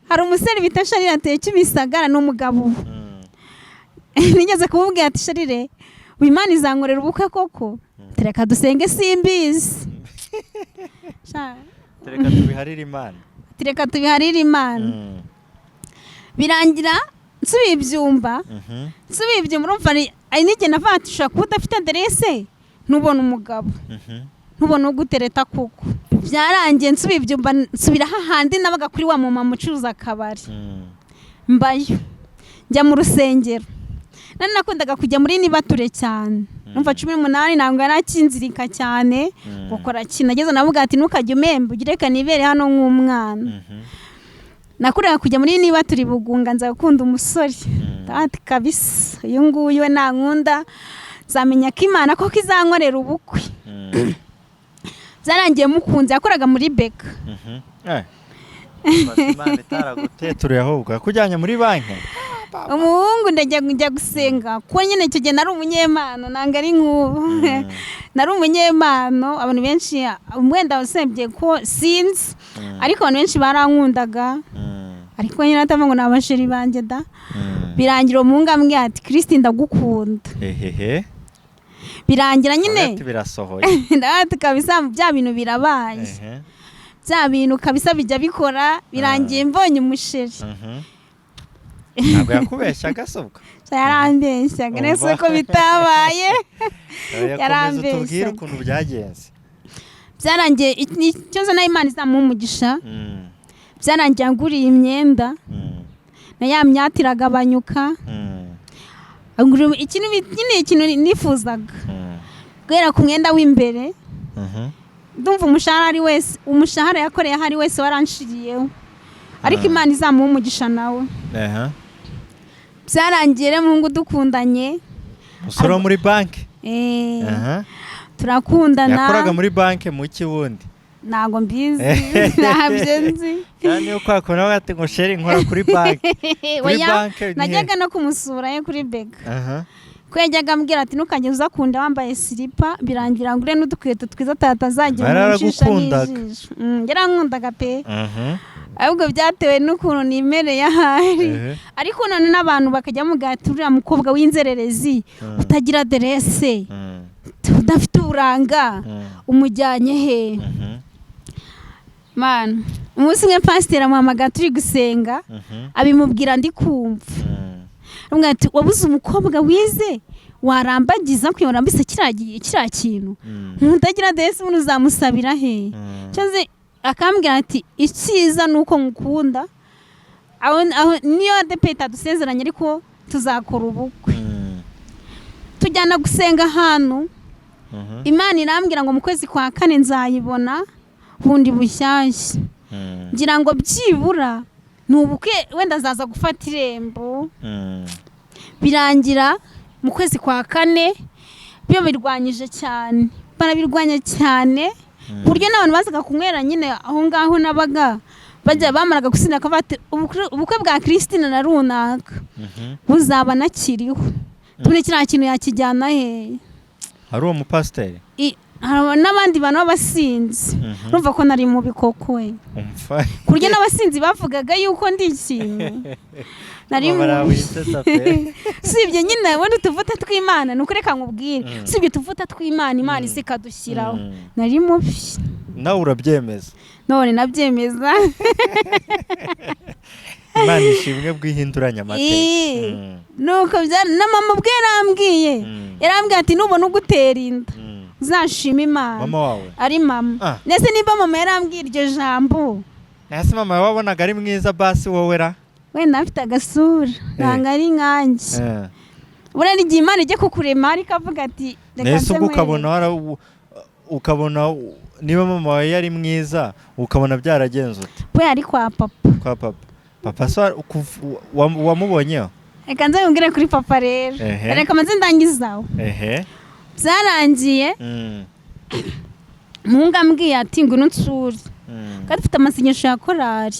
Hari umusore bita Sharire ateye Kimisagara, ni umugabo ubu. Nigeze kumubwira ati Sharire, ubu Imana izankorera ubukwe koko? Reka dusenge, simbizi. Reka tubiharire Imana. Reka tubiharire Imana. Birangira nsubiye ibyumba, nsubiye ibyumba, urumva hari n'igihe navuga ati ushobora kuba udafite aderese ntubone umugabo, ntubone ugutereta kuko. Byarangiye nsubiye ibyumba, nsubira hahandi nabaga kuri wa mama ucuruza akabari. Mbayo njya mu rusengero, nari nakundaga kujya muri nibature cyane. Numva 18 ntabwo yari akinzirika cyane gukora kintu ageze, navuga ati ntukajye umemba, ugire reka nibere hano nk'umwana. Nakurega kujya muri niba turi bugunga, nza gukunda umusore. Ati kabisa uyu nguyu we nankunda nzamenya ko Imana koko izankorera ubukwe. Byarangiye mukunze, yakoraga muri BK. Imana itaraguteturuye ahubwo yakujyanye muri banki. Umuhungu ndajya njya gusenga, kuko nyine icyo gihe nari umunyempano, ntabwo ari nk'ubu, nari umunyempano. Abantu benshi, wenda usibye ko sinzi, ariko abantu benshi barankundaga, ariko nyine atavuga ngo ni abasheri banjye da. Birangira uwo muhungu ambwiye ati Kirisiti, ndagukunda. Ehehe. Birangira nyine Hagati birasohoye. Ndavuga kabisa bya bintu birabaye. Bya bintu kabisa bijya bikora, birangiye mbonye umusheri. Ntabwo yakubeshyaga se ubwo? Yarambeshyaga nese Umva. ko bitabaye. Komeza utubwire Yarambeshyaga. ukuntu byagenze. Byarangiye ikibazo nayo Imana izamuha umugisha. Byarangiye anguriye imyenda, na ya myati iragabanyuka. Anguriye ikintu nyine ikintu nifuzaga, guhera ku mwenda w'imbere. Ndumva umushahara ari wese, umushahara yakoreye aho ari wese waranshiriyeho, ariko Imana izamuha umugisha nawe. Byarangiye rero muhungu dukundanye. Umusore wo muri banki. Turakundana. Yakoraga muri banki mu ki wundi? Ntabwo mbizi, ntabyo nzi. Kandi niyo kwa kuntu bavuga ati ngo chéri, nkora kuri banki, kuri Oya, banki ni he? Najyaga no kumusura ye kuri BK, ko yajyaga ambwira ati ntukajye uza kunda wambaye silipa. Birangira ngure n'udukweto twiza tatazagira umuntu ushisha Yaragukundaga. n'ijisho. Yarankundaga pe, ahubwo byatewe n'ukuntu nimereye ahari. Ariko none n'abantu bakajya bamubwira ati uriya mukobwa w'inzererezi, utagira aderese, udafite uburanga, umujyanye he? Mana, umunsi umwe pasiteri amuhamagara turi gusenga, abimubwira ndi kumva. Aramubwira ati wabuze umukobwa wize warambagiza kugira ngo urambise kiriya kintu, utagira aderese ubundi uzamusabira he? Cyangwa akambwira ati icyiza ni uko ngukunda, aho niyo ADEPR itadusezeranye ariko tuzakora ubukwe. Tujyana gusenga ahantu, Imana irambwira ngo mu kwezi kwa kane nzayibona bundi bushyashya, ngira ngo byibura ni ubukwe, wenda azaza gufata irembo. Birangira mu kwezi kwa kane byo birwanyije cyane, barabirwanya cyane, ku buryo n'abantu bazaga kunywera nyine aho ngaho nabaga bajya bamaraga gusinda bakavuga ati ubukwe bwa Christine na runaka buzaba nakiriho, tubone kiriya kintu yakijyana hehe? Hari uwo mupasiteri. Hari n'abandi bantu b'abasinzi. Urumva ko nari mubi koko we. Umfa. Ku buryo n'abasinzi bavugaga yuko ndi ikintu nari Mama mubi. Arawitsetsa pe. Usibye nyine ubundi utuvuta tw'Imana, ni ukuri, reka nkubwire, usibye utuvuta tw'Imana, Imana izi ikadushyiraho, nari mubi. Nawe urabyemeza? None nabyemeza. Imana ishimwe bwihinduranya amateka. Ii. Nuko na mama ubwe yarambwiye, yarambwiye ati: "Nubona ugutera inda, uzashima Imana." Mama wawe? Ari mama. Ah. Ndetse niba mama yarambwiye iryo jambo. Nase mama wabonaga ari mwiza basi wowe ra? Wenda afite agasura, ntabwo ari nkanjye. Buriya n'igihe Imana ijya kukurema ariko avuga ati: "Reka Nese nze ubwo nkwereke." ukabona ukabona niba mama wawe yari mwiza, ukabona byaragenze ute? We ari kwa papa. Kwa papa. Papa so wamubonyeho? Reka nze nkubwire kuri papa rero. Reka maze ndangizaho. Byarangiye umuhungu ambwiye ati: "Ngwino unsure." Kandi dufite amasengesho ya korari,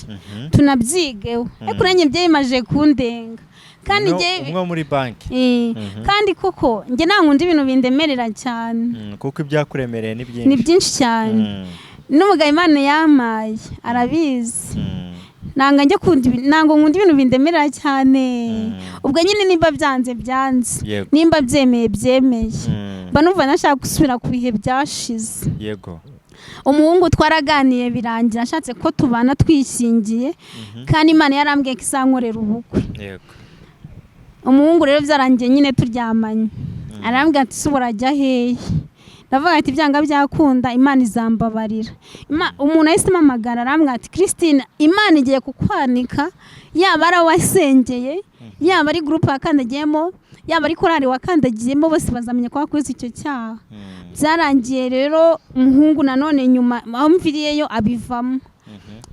tunabyigeho, ariko nanjye byimaje kundenga kandi Umwe wo muri banki? Eh, kandi koko njye nta nkunda ibintu bindemerera cyane. Kuko ibyakuremereye ni byinshi. Ni byinshi cyane. N'umugabo Imana yampaye arabizi. Nanga njye kunda ntabwo nkunda ibintu bindemerera cyane. Ubwo nyine nimba byanze byanze, nimba byemeye byemeye. Mba numva nashaka gusubira ku bihe byashize. Umuhungu twaraganiye, birangira ashatse ko tubana twishingiye, kandi Imana yarambwiye ko izankorera ubukwe. Umuhungu rero byarangiye nyine turyamanye, arambwira ati: "Se urajya hehe?" Ndavuga ati: "Byanga byakunda Imana izambabarira." Umuntu ahise ampamagara, arambwira ati: "Christine, Imana igiye kukwanika, yaba ari aho wasengeye, yaba ari groupe wakandagiyemo, yaba ari korali wakandagiyemo, bose bazamenya ko wakoze icyo cyaha." Byarangiye rero umuhungu nanone nyuma aho mviriyeyo abivamo.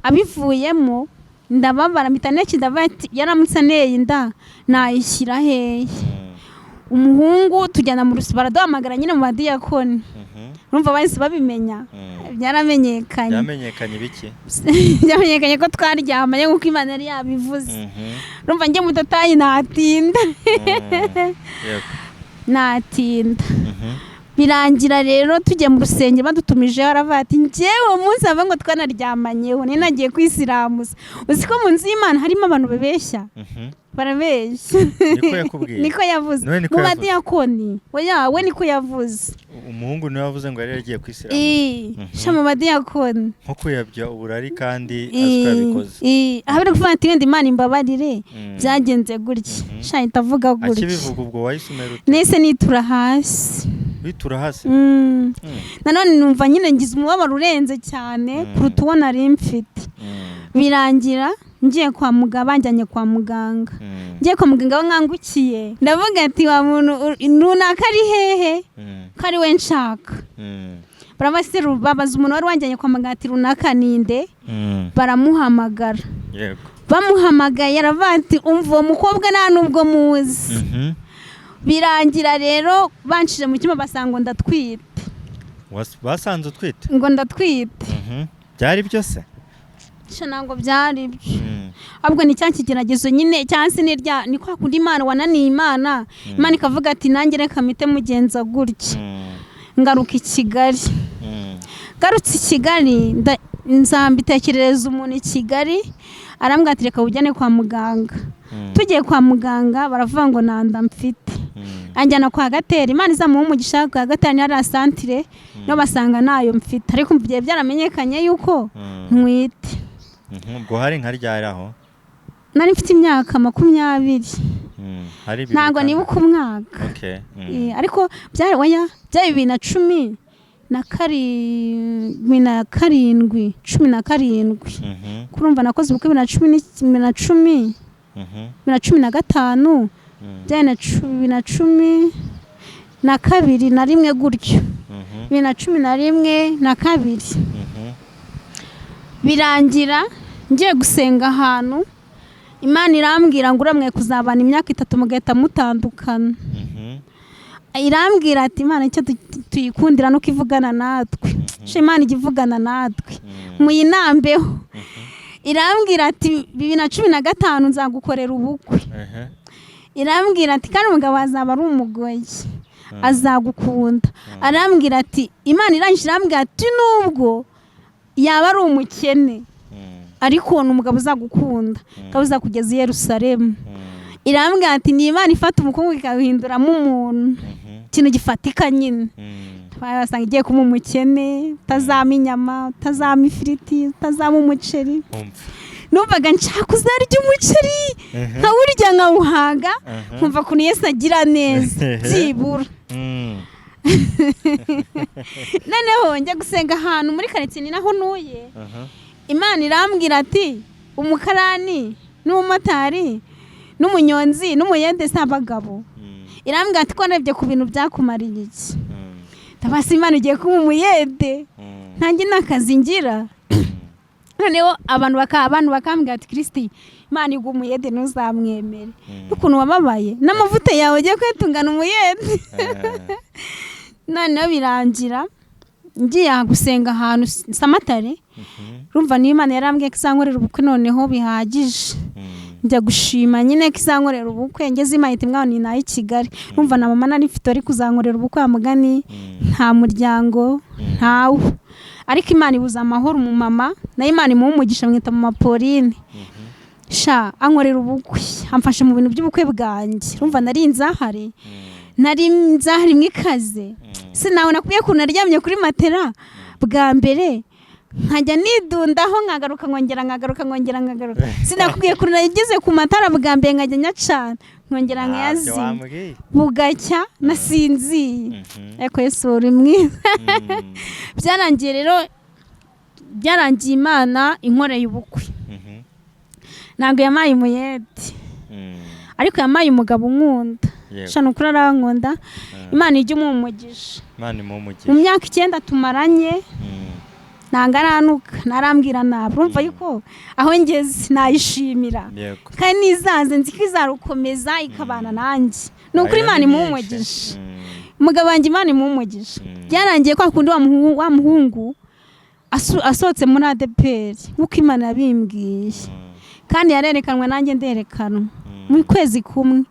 Abivuyemo ndababara, mpita ntekereza, ndavuga ati: "Yaramutse aneye inda nayishyira hehe?" Umuhungu tujyana mu rusi, baraduhamagara nyine mu badiyakoni. Urumva bahise babimenya, byaramenyekanye. Byamenyekanye biki? Byamenyekanye ko twaryamanye nk'uko Imana yari yabivuze. Urumva njye mutatayi natinda. Natinda. Birangira rero tujya mu rusengero badutumijeho, aravuga ati: "Njyewe uwo munsi ava ngo twanaryamanyeho, nari nagiye kwisiramuza." Uzi ko mu nzu y'Imana harimo abantu babeshya? Barabeshya. Niko yakubwiye? Niko yavuze. Nawe niko Mu yavuze? badiyakoni, oya, we niko yavuze. Umuhungu niwe wavuze ngo yari yagiye kwisiramuza? Ii, sha, mu badiyakoni. Nko kuyabya uburari kandi azi ko yabikoze. Ii, aho bari kuvuga ati: "Wenda Imana imbabarire, byagenze gutya." Sha, ahita avuga gutya. Akibivuga ubwo wahise umera ute? Nese nitura hasi. Witura hasi? Mm. Nanone numva nyine ngize umubabaro urenze cyane kuruta uwo nari mfite. Birangira ngiye kwa muganga, banjyanye kwa muganga. Ngiye kwa muganga, aho nkangukiye ndavuga ati: "Wa muntu runaka ari hehe, ko ari we nshaka?" Babaza umuntu wari wanjyanye kwa muganga ati: "Runaka ninde?" Baramuhamagara. Bamuhamagaye aravuga ati: "Umva, uwo mukobwa nta nubwo muzi." Birangira rero banshije mu cyumba, basanga ngo ndatwite. Basanze utwite? Ngo ndatwite. Byari byo se? Sha, ntabwo byari byo. Ahubwo ni cya kigeragezo nyine, cyangwa se ni rya ni kwa kundi Imana wananiye Imana, Imana ikavuga ati: "Nanjye reka mpite mugenza gutya." Ngaruka i Kigali. Ngarutse i Kigali, nzambitekerereza umuntu i Kigali, arambwira ati: "Reka ujyane kwa muganga." Tugiye kwa muganga baravuga ngo nta nda mfite. Anjyana kwa Gatera, Imana izamuha umugisha, kwa Gatera ni hariya santire, no basanga ntayo mfite, ariko byari byaramenyekanye yuko ntwite. Ubwo hari nka ryari aho? Nari mfite imyaka 20. Hari bibiri Ntabwo nibuka umwaka. Okay. Eh, ariko byari, oya, byari 2017, 17. Kurumva nakoze ubukwe 2010, 2015. Byari na 2012 na rimwe gutyo. 2011 na kabiri. Birangira ngiye gusenga ahantu, Imana irambwira ngo: "Uramwe kuzabana imyaka 3 mugahita mutandukana." Irambwira ati: "Imana icyo tuyikundira nuko ivugana natwe." Sha, Imana ijya ivugana natwe, muyinambeho. Irambwira ati: "2015 nzagukorera ubukwe." Irambwira ati: "Kandi umugabo azaba ari umugoyi." Azagukunda. Arambwira ati, Imana irangije irambwira ati nubwo yaba ari umukene, ariko ni umugabo uzagukunda akaba uzakugeza i Yerusalemu. Irambwira ati ni Imana ifata umukungu ikawuhinduramo umuntu, ikintu gifatika nyine. Basanga igiye kuba umukene, utazama inyama, utazama ifiriti, utazama umuceri. Numvaga nshaka kuzarya umuceri, nkawurya nkawuhaga, nkumva ukuntu Yesu agira neza byibura. Noneho njya gusenga ahantu muri karitsiye, ni naho ntuye. Imana irambwira ati umukarani n'umumotari n'umunyonzi n'umuyede si abagabo. Irambwira ati ko narebye ku bintu byakumariye iki? Ndabasa Imana igiye kuba umuyede, ntange n'akazi ngira. Noneho abantu bakambwira ati Kirisiti, Imana iguha umuyede ntuzamwemere, n'ukuntu wababaye n'amavuta yawe ugiye kwitungana umuyede. Noneho birangira ngiye gusenga ahantu Samatare. Urumva niyo Imana yarambwiye ko izankorera ubukwe, noneho bihagije. Njya gushima nyine ko izankorera ubukwe, ngeze Imana iti mwana ni nayo i Kigali. Urumva na mama nari mfite wari kuzankorera ubukwe wa mugani, nta muryango ntawe, ariko Imana ibuza amahoro umumama, nayo Imana imuha umugisha, mwita mama Pauline. Sha, ankorera ubukwe, amfasha mu bintu by'ubukwe bwanjye. Urumva nari nzahari, nari nzahari mwikaze. Sinawe nakubwiye ukuntu naryamye kuri matera bwa mbere, nkajya nidundaho, nkagaruka, nkongera nkagaruka, nkongera nkagaruka. Sinakubwiye ukuntu nageze ku matara bwa mbere, nkajya nyacana, nkongera nkayazimya, bugacya nasinziye. Ariko Yesu uri mwiza. Byarangiye rero, byarangiye Imana inkoreye ubukwe. Ntabwo yampaye umuyede, ariko yampaye umugabo unkunda. Sha, ni ukuri arankunda. Imana ijya imuha umugisha. Imana imuha umugisha. Mu myaka 9 tumaranye, ntabwo aranuka, ntarambwira nabi. Urumva yuko aho ngeze nayishimira, kandi nizaze nzi ko izarukomeza ikabana nanjye. Ni ukuri Imana imuha umugisha. Umugabo wanjye, Imana imuha umugisha. Byarangiye kwa kundi wa muhungu asohotse muri ADEPR nk'uko Imana yabimbwiye, kandi yarerekanwe nanjye nderekanwa mu kwezi kumwe.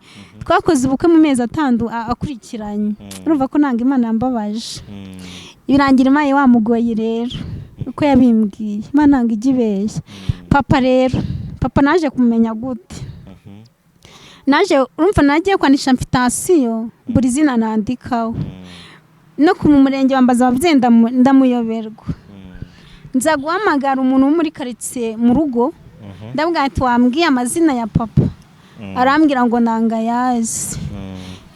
Twakoze ubukwe mu mezi 6 akurikiranye. Urumva ko ntabwo Imana yambabaje. Birangira Imana wamugoye rero uko yabimbwiye. Imana ntabwo ijya ibeshya. Papa rero, papa naje kumenya gute? Naje, urumva nagiye kwandisha invitation, buri zina nandikaho no ku murenge bambaza ababyeyi, ndamuyoberwa. Nza guhamagara umuntu wo muri karitsiye mu rugo, ndabwira ati wambwiye amazina ya papa? Arambwira ngo nanga yazi.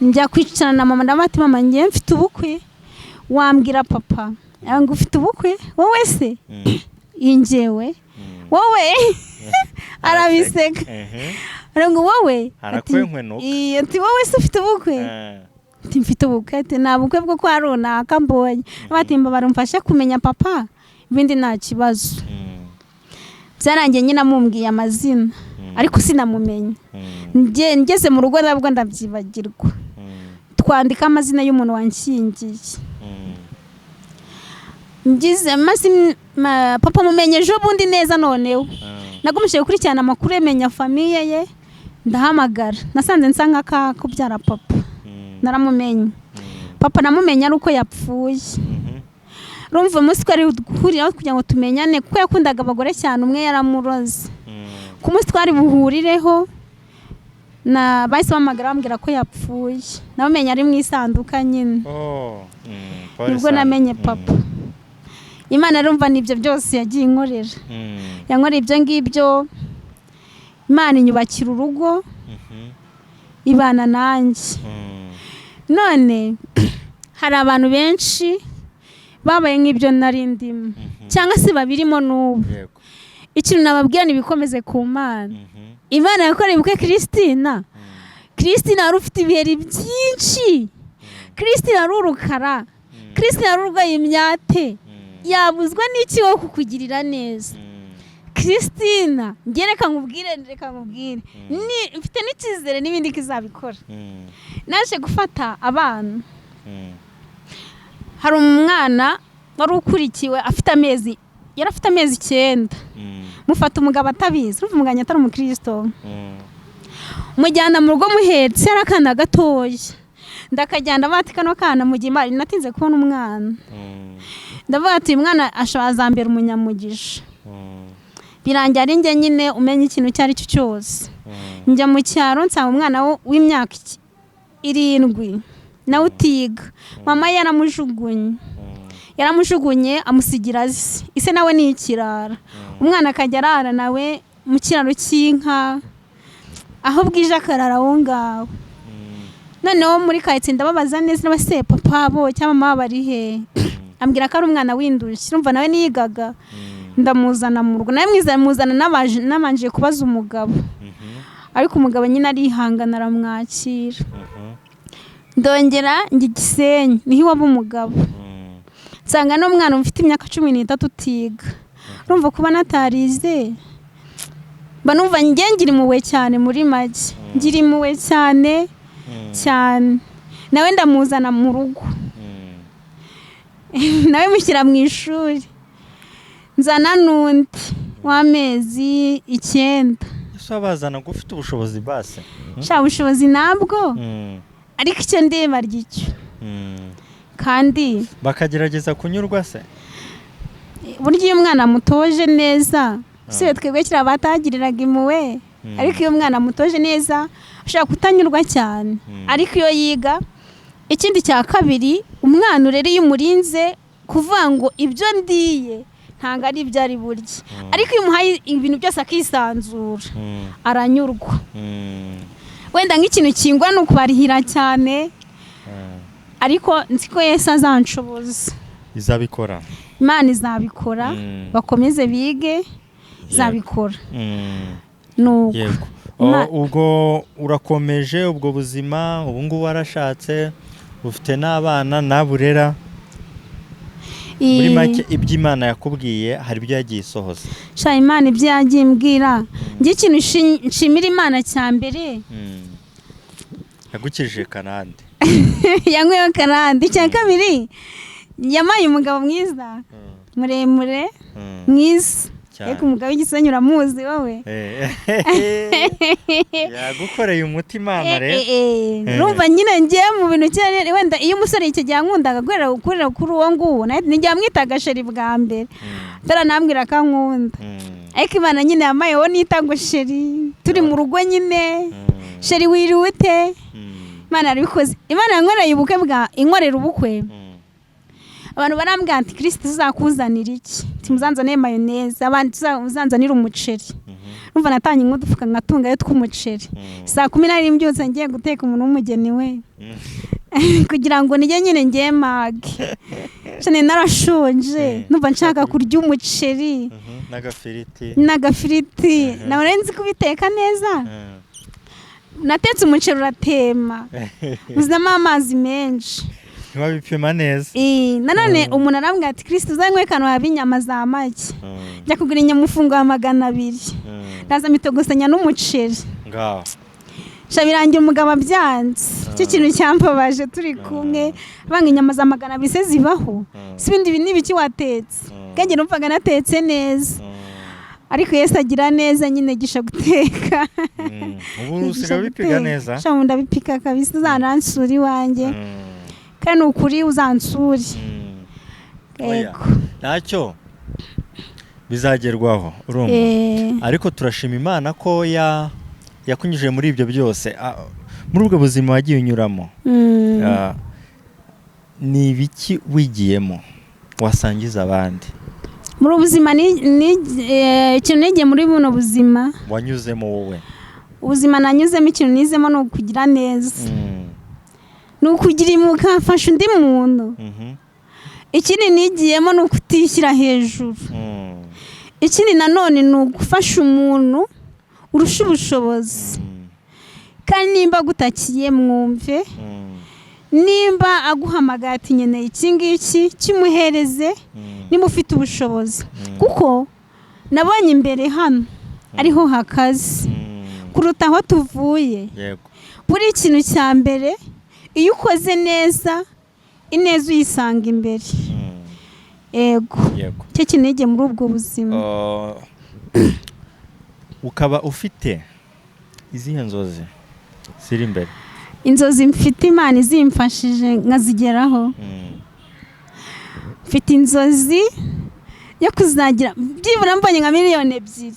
Njya kwicarana na mama, ndamuha ati mama, ngiye mfite ubukwe, wambwira papa? Ngo ufite ubukwe wowe se? Ingewe wowe? Arabiseka ngo wowe? Harakwenkwenuka. Ati wowe se ufite ubukwe? Ati mfite ubukwe. Ati nta bukwe bwo kwa runaka mbonye. Bati mbabara umfashe kumenya papa, ibindi nta kibazo. Byarangiye nyine amumbwiye amazina, ariko sinamumenye. Ngeze mu rugo nabwo ndabyibagirwa. Twandika amazina y'umuntu wanshyingiye. Ngize maze papa mumenye ejo bundi neza. Noneho nagumije gukurikirana amakuru, menya famille ye, ndahamagara, nasanze nsa nka kubyara papa. Naramumenye papa, namumenye ari uko yapfuye. Urumva umunsi twari guhuriraho kugira ngo tumenyane, kuko yakundaga abagore cyane, umwe yaramuroze. Ku munsi twari buhurireho na bahise bahamagara bambwira ko yapfuye. Namumenye ari mu isanduka nyine. Nibwo namenye papa. Imana arumva nibyo byose yagiye inkorera, yankoreye ibyo ngibyo. Imana inyubakira urugo, ibana nanjye. None hari abantu benshi babaye nk'ibyo nari ndimo cyangwa se babirimo n'ubu. Ikintu nababwira ni ibikomeze ku Mana. Imana yakoreye ubukwe Christina. Christina wari ufite ibiheri byinshi, Christina wari urukara, Christina wari urwaye imyate, yabuzwa n'iki wo kukugirira neza? Christina, njye reka nkubwire, reka nkubwire, mfite n'icyizere n'ibindi ko izabikora. Naje gufata abana. Hari umwana wari ukurikiwe afite amezi, yari afite amezi 9. Mufata umugabo atabizi, urumva umugabo atari umukristo, mujyana mu rugo muhetse, yari akana gatoya. Ndakajyana, bati kano kana mu gihe Imana natinze kubona umwana, ndavuga ati uyu mwana ashobora azambera umunyamugisha. Birangira ari njye nyine umenya ikintu icyo ari cyo cyose. Njya mu cyaro, nsanga umwana w'imyaka 7 nawe utiga, mama yaramujugunye, yaramujugunye amusigira se. Ise nawe ni ikirara, umwana akajya arara nawe mu kiraro cy'inka, aho bwije akarara aho ngaho. Noneho muri karitsiye ndababaza neza, n'abase papa bo cyangwa mama bari he? Ambwira ko ari umwana w'indushyi. Urumva nawe niyigaga. Ndamuzana mu rugo, nawe mwiza muzana, nabanje kubaza umugabo, ariko umugabo nyine arihangana aramwakira. Ndongera njya i Gisenyi, niho iwabo umugabo, nsanga n'umwana ufite imyaka 13 utiga. Urumva kuba natarize, mba numva njye ngira impuhwe cyane, muri make ngira impuhwe cyane cyane. Nawe ndamuzana mu rugo, nawe mushyira mu ishuri, nzana n'undi w'amezi 9. Ese wabazana ngo ufite ubushobozi base? Sha, ubushobozi nabwo, ariko icyo ndeba icyo kandi Bakagerageza kunyurwa se? Burya iyo umwana amutoje neza, usibye twebwe kiriya batagiriraga impuhwe, ariko iyo umwana amutoje neza ashobora kutanyurwa cyane, ariko iyo yiga. Ikindi cya kabiri, umwana urera iyo umurinze kuvuga ngo ibyo ndiye ntabwo ari ibyo ari burye, ariko iyo umuhaye ibintu byose akisanzura, aranyurwa. Wenda nk'ikintu kingwa ni ukubarihira cyane, ariko nzi ko Yesu azanshoboza. Izabikora. Imana izabikora. Bakomeze bige, izabikora. Nuko Yego. Ubwo urakomeje ubwo buzima, ubu ngubu warashatse, ufite n'abana naburera. Muri make, ibyo Imana yakubwiye hari ibyo yagiye isohoza. Sha, Imana ibyo yagiye imbwira, njye ikintu nshimira Imana cya mbere, Yagukijije karande. Yanyweho karande. Icya kabiri, yamaye umugabo mwiza, muremure, mwiza. Ariko umugabo w'Igisenyi uramuzi wowe. Yagukoreye umuti Imana rero. Urumva nyine ngiye mu bintu cyane, wenda iyo umusore icyo gihe yankundaga guhera gukurira kuri uwo nguwo, nijya mwitaga chéri bwa mbere, ataranambwira ko ankunda. Ariko Imana nyine yamaye wowe nita ngo chéri, turi mu rugo nyine, chéri wiriwe ute? Imana yarabikoze. Imana yankoreye ubukwe bwa inkorera ubukwe. Abantu barambwira ati kirisiti tuzakuzanira iki? Timuzanzanire mayoneze, abandi tuzanzanire umuceri. Urumva natanye nk'udufuka nkatungayo tw'umuceri. Saa 12 mbyutse ngiye guteka umuntu w'umugeni we, kugira ngo nijye nyine ngiye mage cyane, narashonje, numva nshaka kurya umuceri N'agafiriti. N'agafiriti. Nawe nzi kubiteka neza. Natetse umuceri uratema, uzamo amazi menshi. Ntiwabipima neza. Nanone umuntu arambwira ati kirisiti uzanywe kano haba inyama za make. Njya kugura inyama umufungo wa 200, ndaza mitogosanya n'umuceri. Ngaho. Sha, birangira umugabo abyanze. Icyo kintu cyambabaje, turi kumwe banga inyama za 200 se zibaho? Si ibindi ni ibiki watetse? Kandi numvaga natetse neza. Ariko Yesu agira neza nyine, gisha guteka. Ubu usigaye ubipiga neza. Sha, ndabipika kabisa. Uzanansura iwanjye. Kandi ni ukuri uzansure. Oya. Yego. Ntacyo, bizagerwaho, urumva. Ariko turashima Imana ko yakunyujije muri ibyo byose. Muri ubwo buzima wagiye unyuramo, ni ibiki wigiyemo wasangiza abandi? Muri ubu buzima ikintu nigiye muri buno buzima wanyuzemo wowe? Ubuzima nanyuzemo, ikintu nizemo ni ukugira neza, ni ukugira impuhwe, ukafasha undi muntu. Ikindi nigiyemo ni ukutishyira hejuru. Ikindi nanone ni ugufasha umuntu urusha ubushobozi. Kandi nimba agutakiye mwumve. Nimba aguhamagaye ati nkeneye iki ngiki, kimuhereze niba ufite ubushobozi, kuko nabonye imbere hano ariho hakaze kuruta aho tuvuye. Buri kintu cya mbere, iyo ukoze neza, ineza uyisanga imbere. Yego. Icyo kintu nigiye muri ubwo buzima. Ukaba ufite izihe nzozi ziri imbere? Inzozi mfite, Imana izimfashije nkazigeraho. Mfite inzozi yo kuzagira byibura mbonye nka miliyoni 2,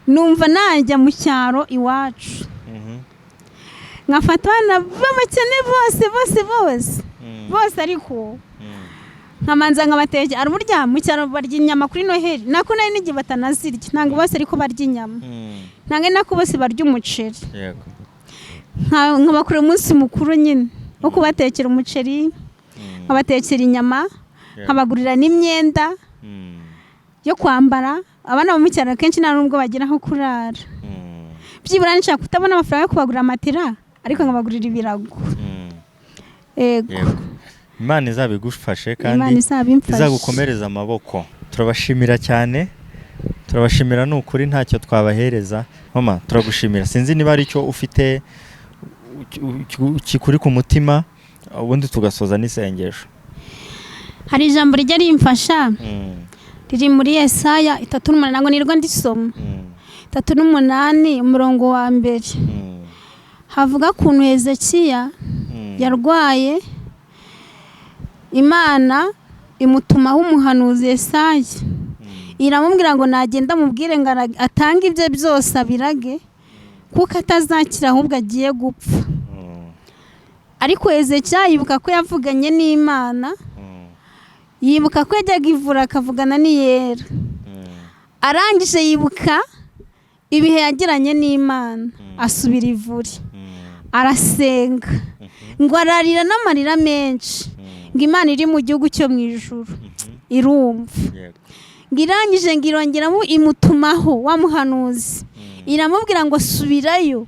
numva najya mu cyaro iwacu, nkafata abana b'abakene bose bose bose bose, ariko nkamanza nkabatekera. Hari burya mu cyaro barya inyama kuri Noheli, nako nari n'igihe batanazirya. Ntabwo bose ariko barya inyama, ntabwo ari nako bose barya umuceri. Nkabakorera umunsi mukuru nyine wo kubatekera umuceri, nkabatekera inyama, nkabagurira n'imyenda yo kwambara. Abana bo mu cyaro akenshi nta nubwo bagira aho kurara. Byibura nshaka kutabona amafaranga yo kubagurira matera, ariko nkabagurira ibirago. Yego. Yego, Imana izabigufashe Imana kandi izabimfashe. izagukomereza amaboko. Turabashimira cyane, turabashimira, ni ukuri ntacyo twabahereza. Mama, turagushimira. Sinzi niba hari icyo ufite kikuri ku mutima, ubundi tugasoza n'isengesho. Hari ijambo rijya rimfasha, riri muri Yesaya 38, ntabwo nirwo ndisoma. 38 umurongo wa mbere, havuga ukuntu Hezekiya yarwaye, Imana imutumaho umuhanuzi Yesaya, iramubwira ngo nagenda amubwire ngo atange ibye byose abirage, kuko atazakira ahubwo agiye gupfa. Ariko Hezekiya yibuka ko yavuganye n'Imana, yibuka ko yajyaga ivura akavugana n'Iyera. Arangije yibuka ibihe yagiranye n'Imana, asubira ivuri, arasenga, ngo ararira n'amarira menshi, ngo Imana iri mu gihugu cyo mu ijuru irumva. Ngo irangije ngo irongeramo imutumaho wa muhanuzi, iramubwira ngo subirayo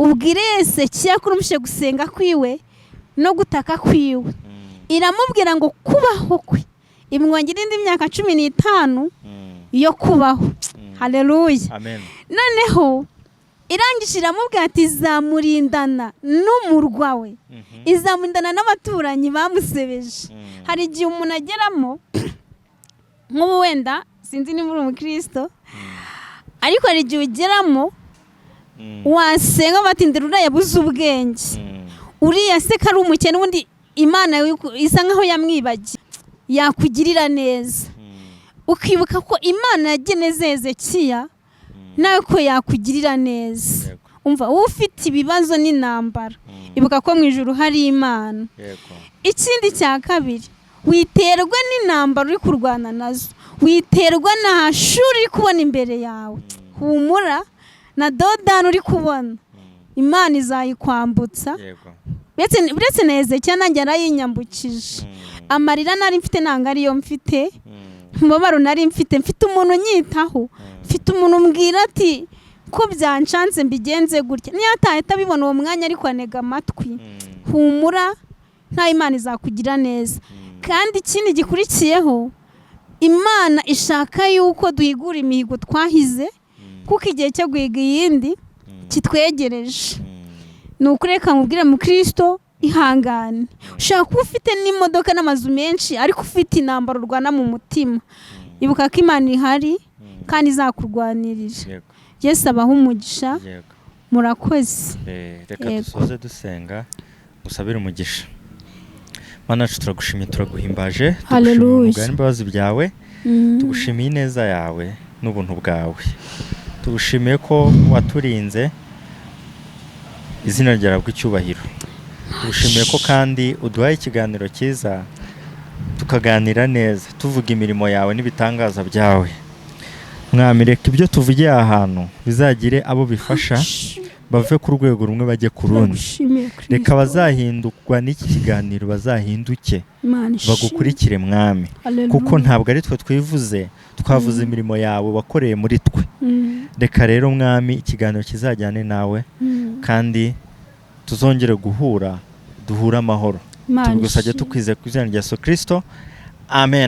ubwire Hezekiya ko urumvishe gusenga kwiwe no gutaka kwiwe. Iramubwira ngo kubaho kwe imwongera indi myaka 15 yo kubaho. Haleluya! Amen. Noneho irangije iramubwira ati izamurindana n'umurwa we, izamurindana n'abaturanyi bamusebeje. Hari igihe umuntu ageramo, nk'ubu wenda sinzi niba uri umukristo, ariko hari igihe ugeramo wasenga batindira uriya yabuze ubwenge, uriya se ko ari umukene, ubundi Imana isa nkaho yamwibagiye, yakugirira neza. Ukibuka ko Imana yageneze Hezekiya, nawe ko yakugirira neza. Umva, wowe ufite ibibazo n'intambara, ibuka ko mu ijuru hari Imana. Ikindi cya kabiri, witerwa n'intambara uri kurwana nazo, witerwa na shuri uri kubona imbere yawe. Humura, na Dodani uri kubona, Imana izayikwambutsa. Uretse na Hezekiya, nanjye yarayinyambukije. Amarira nari mfite ntabwo ariyo mfite, umubabaro nari mfite, mfite umuntu unyitaho, mfite umuntu umbwira ati ko byanshanze mbigenze gutya, niyo atahita abibona uwo mwanya ariko anega amatwi. Humura, nta Imana izakugira neza. Kandi ikindi gikurikiyeho, Imana ishaka yuko duhigura imihigo twahize, kuko igihe cyo guhiga iyindi kitwegereje. Ni ukuri, reka nkubwire mu Kirisito, ihangane. Ushobora kuba ufite n'imodoka n'amazu menshi, ariko ufite intambara urwana mu mutima. Ibuka ko Imana ihari kandi izakurwanirira. Yesu abaha umugisha. Murakoze. Reka Yego. dusoze dusenga, usabire umugisha. Mana yacu, turagushimiye, turaguhimbaje, tugushimiye Hallelujah. ubuntu n'imbabazi byawe, tugushimiye ineza yawe n'ubuntu bwawe, tugushimiye ko waturinze, izina ryawe icyubahiro. Tugushimiye ko kandi uduhaye ikiganiro cyiza, tukaganira neza, tuvuga imirimo yawe n'ibitangaza byawe. Mwami, reka ibyo tuvugiye aha hantu bizagire abo bifasha, bave ku rwego rumwe bajye ku rundi. Turagushimiye, Kristo. Reka abazahindukwa n'iki kiganiro bazahinduke, Imana ishimwe. bagukurikire, Mwami, Hallelujah. kuko ntabwo ari twe twivuze, twavuze imirimo yawe wakoreye muri twe. Reka rero, Mwami, ikiganiro kizajyane nawe, kandi tuzongere guhura, duhure amahoro. Imana Tubigusabye ishimwe. tukwizeye ku izina rya Yesu Kirisito, amen.